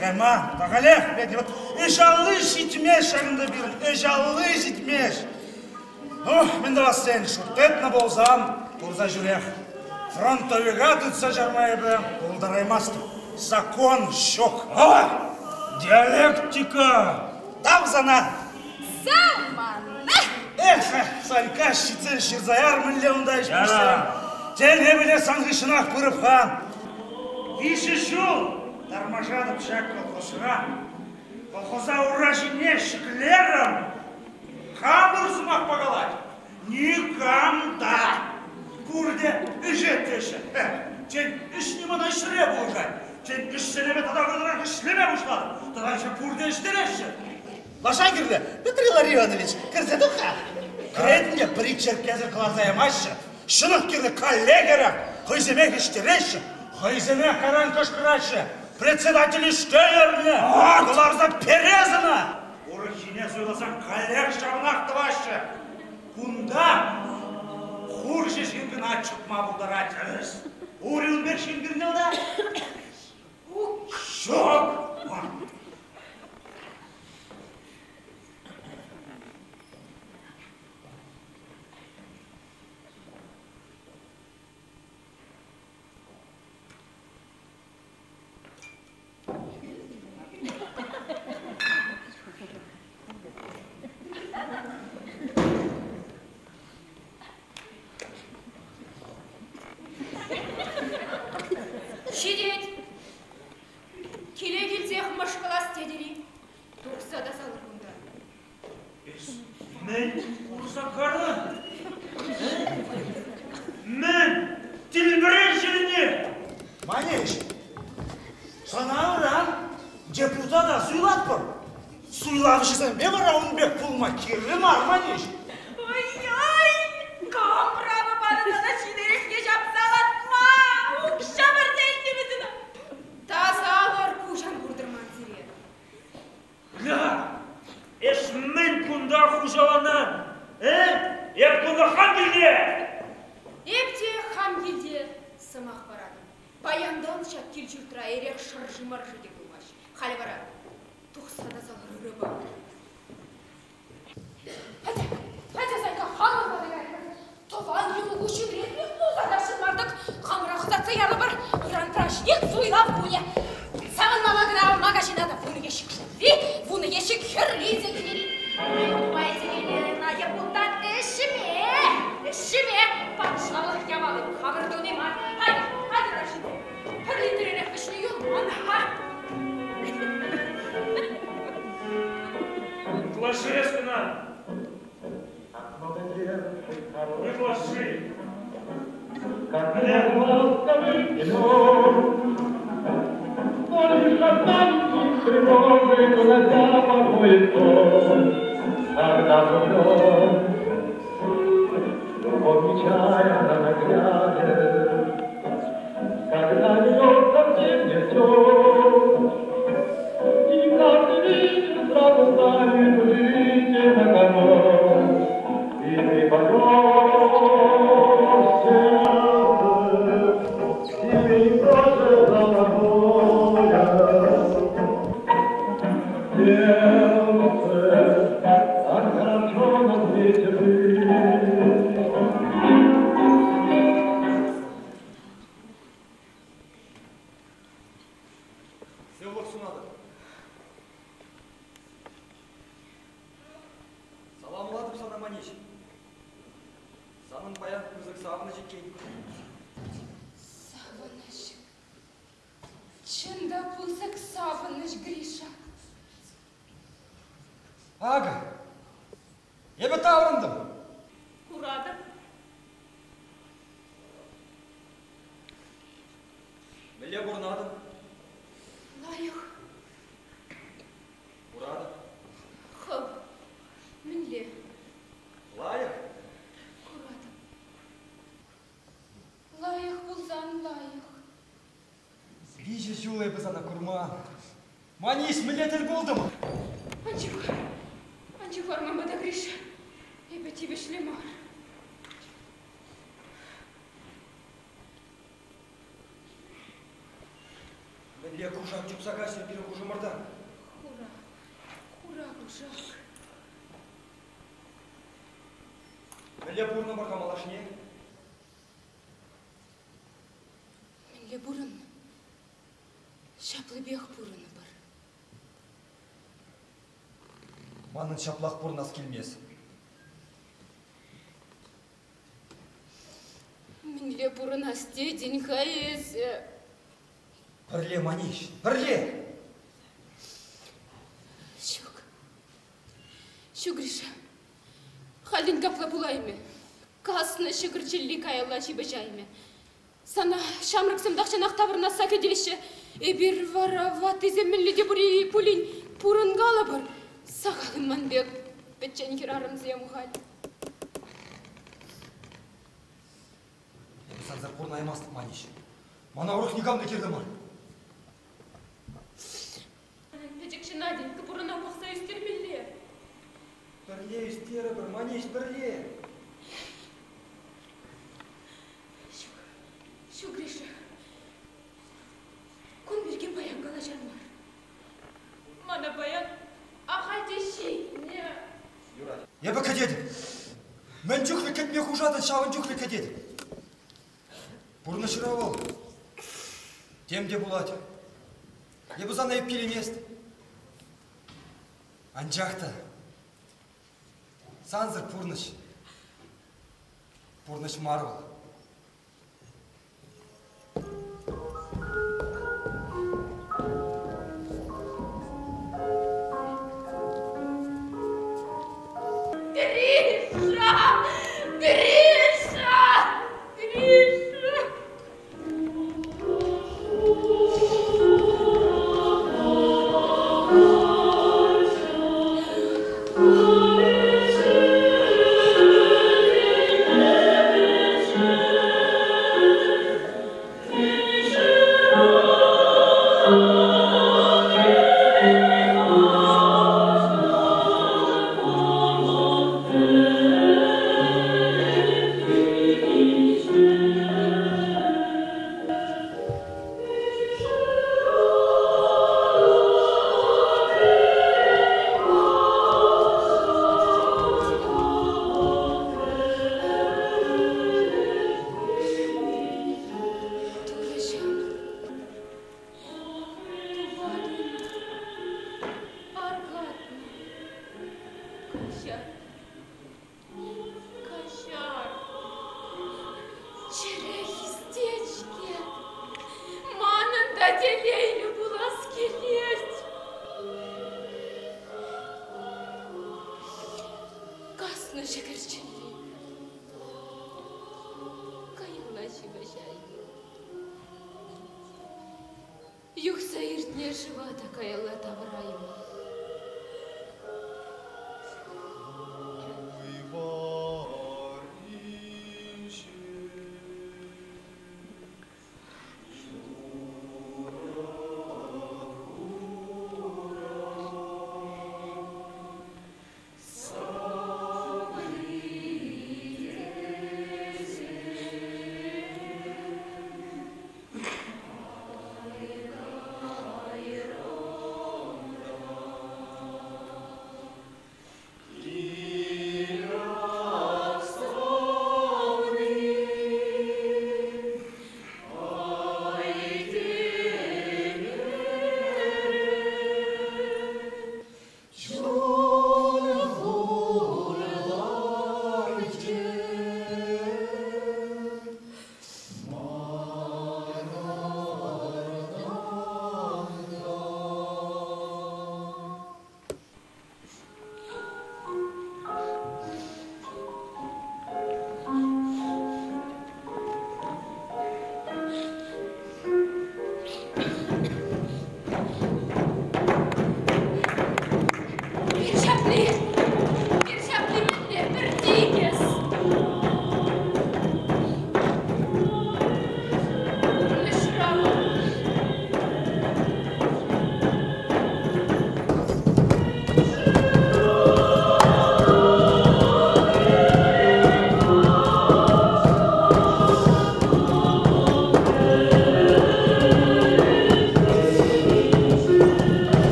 Кайма, ахалех, блядь, вот ӗҫ алли ҫитмест ҫакӑнта пирӗн, ӗҫ алли ҫитмест. Ну, мӗн тӑвас тен, шут тытнӑ пулсан, курса ҫӳрех. Фронтовика тытса чарма эпӗ пултараймастӑп. Закон ҫук. А! Диалектика! Тав сана! Самана! Эх, Санька ҫитсен ҫырса яр мӗнле унта ӗҫ пуҫсем. Тен, эпӗ те сан хыҫҫӑнах пырӑп-ха. Виҫӗ ҫул тармашатӑп ҫак колхозра. Колхоза ура ҫине ҫӗклерӗм. Хамӑр сӑмахпа калать. Никам та. Пурте ӗҫет теҫҫӗ. Тен, ӗҫни мана ӗҫре пулӑшать. Тен, ӗҫсене тата вӑйлӑрах ӗҫлеме пуҫлатӑп. Тата ӗҫе пурте ӗҫтереҫҫӗ. Лаша кирлӗ, Петр Илларионович, кӗрсе тух-ха. Кӗретне пӗр-ик черккесӗр кӑларса ямаҫҫӗ. Ҫӑнӑх кирлӗ калле кӗрӗк. Хӑйсемех ӗҫтереҫҫӗ, хӑйсемех кайран кӑшкӑраҫҫӗ. Председатель ӗҫке ернӗ, кӑларса перес ӑна. Урӑххине суйласан каллех ҫавнах тӑваҫҫӗ. Кунта хурҫӑ ҫын кӑна чӑтма пултарать. Ури ун пек ҫын кӗрнӗ та? Ҫук! Ҫитет. Киле килсех мӑшкӑлас тетӗр-и? Тухса тасалӑр кунта. Эс мӗн курса карӑн? Мӗн тилмӗрен ҫӗрне? Манеш, сана ыран депутата суйлатпӑр. Суйлавҫӑсемпе вара ун пек пулма кирлӗ мар, Манеш. Ой-ой, кам право панӑ сана ҫын эрехне ҫапса лартма? Укҫа парса илнӗ вӗсене. Тасалӑр, куҫ ан куртӑр ман сире. Ля, эс мӗн кунта хуҫаланан? Э? Эп кунта хам килте! Эп те хам килте сӑмах паратӑп. Паянтан ҫак кил-ҫуртра эрех шӑрши-мӑрши те пулмасть. Халӗ вара тухса тасалӑр ырӑпа. Атя, атя, Санька, хамӑр пата кайрӑмӑр. Тӑван йӑмӑку ҫӗмренмех пулса та шӑнмартӑк. Хамӑра хӑсатса ярӑпӑр. Ыран праҫник суйлав кунӗ. Савӑнмалла кӑна магазина та 10 ещӗк шурри, 10 ещӗк хӗрли илсе килет. Нумай текен депутат ӗҫме, ӗҫме патшалӑх явалӗ хамӑр туни мар. Атя, атя, Рашид. Мана. Ытлашши. Сывлӑх сунатӑп. Саламлатӑп сана, Маниҫ. Санӑн паян пысӑк савӑнӑҫ иккен. Савӑнӑҫ. Чӑн та пысӑк савӑнӑҫ, Гриша. Акӑ, эпӗ таврӑнтӑм. Куратӑп. Мӗнле пурӑнатӑн? Лайӑх. Куратӑп. Хӑв мӗнле? Лайӑх. Куратӑп. Лайӑх пулсан лайӑх. Виҫӗ ҫул эпӗ сана курман. Маниҫ, мӗнле тӗл пултӑм? Анчах, анчах ларман та Гриша. Эпӗ тивӗҫлӗ мар. Мӗнле кушак чупса каҫрӗ пирӗн хушӑмӑртан? Хура, хура кушак. Мӗнле пурӑнӑпӑр-ха малашне? Мӗнле пурӑннӑ? Ҫаплипех пурӑнӑпӑр. Манӑн ҫаплах пурӑнас килмест. Мӗнле пурӑнас тетӗн-ха эсӗ? Пӗрле, Маниҫ, пӗрле! Ҫук. Ҫук, Гриша. Хальтен капла пулаймӗ. Каснӑ ҫӑкӑр чӗлли каялла ҫыпӑҫаймӗ. Сана ҫамрӑксем тахҫанах таврӑнасса кӗтеҫҫӗ. Эпир вара ваттисем мӗнле те пулин пурӑнкалӑпӑр. Сахалӑн ман пек пӗччен хӗрарӑмсем халь. Эпӗ сансӑр пурӑнаймастӑп, Маниҫ. Мана урӑх никам та кирлӗ мар. Пӗчӗкҫӗ Наденька пурӑна пӑхса ӳстермелле. Пӗрле ӳстерӗпӗр, Маниҫ, пӗрле. Ҫук, ҫук, Гриша. Кун пирки паян калаҫар мар. Мана паян ахаль те ҫитнӗ. Юрать. Эпӗ кӗтетӗп. Мӗн чухлӗ кӗтме хушатӑн, ҫавӑн чухлӗ кӗтетӗп. Пурнӑҫра вӑл тем те пулать. Эпӗ сана ӳпкелемест. Анчах та сансӑр пурнӑҫ пурнӑҫ мар вӑл. Гриша! Гриша! Гриша! Турӑҫӑм, тупа тунӑ, аркатнӑ, каҫар, каҫар. Чӗре хистет-ҫке, манӑн та телейлӗ пулас килет. Юхса иртнӗ шыва та каялла тавӑраймӑн.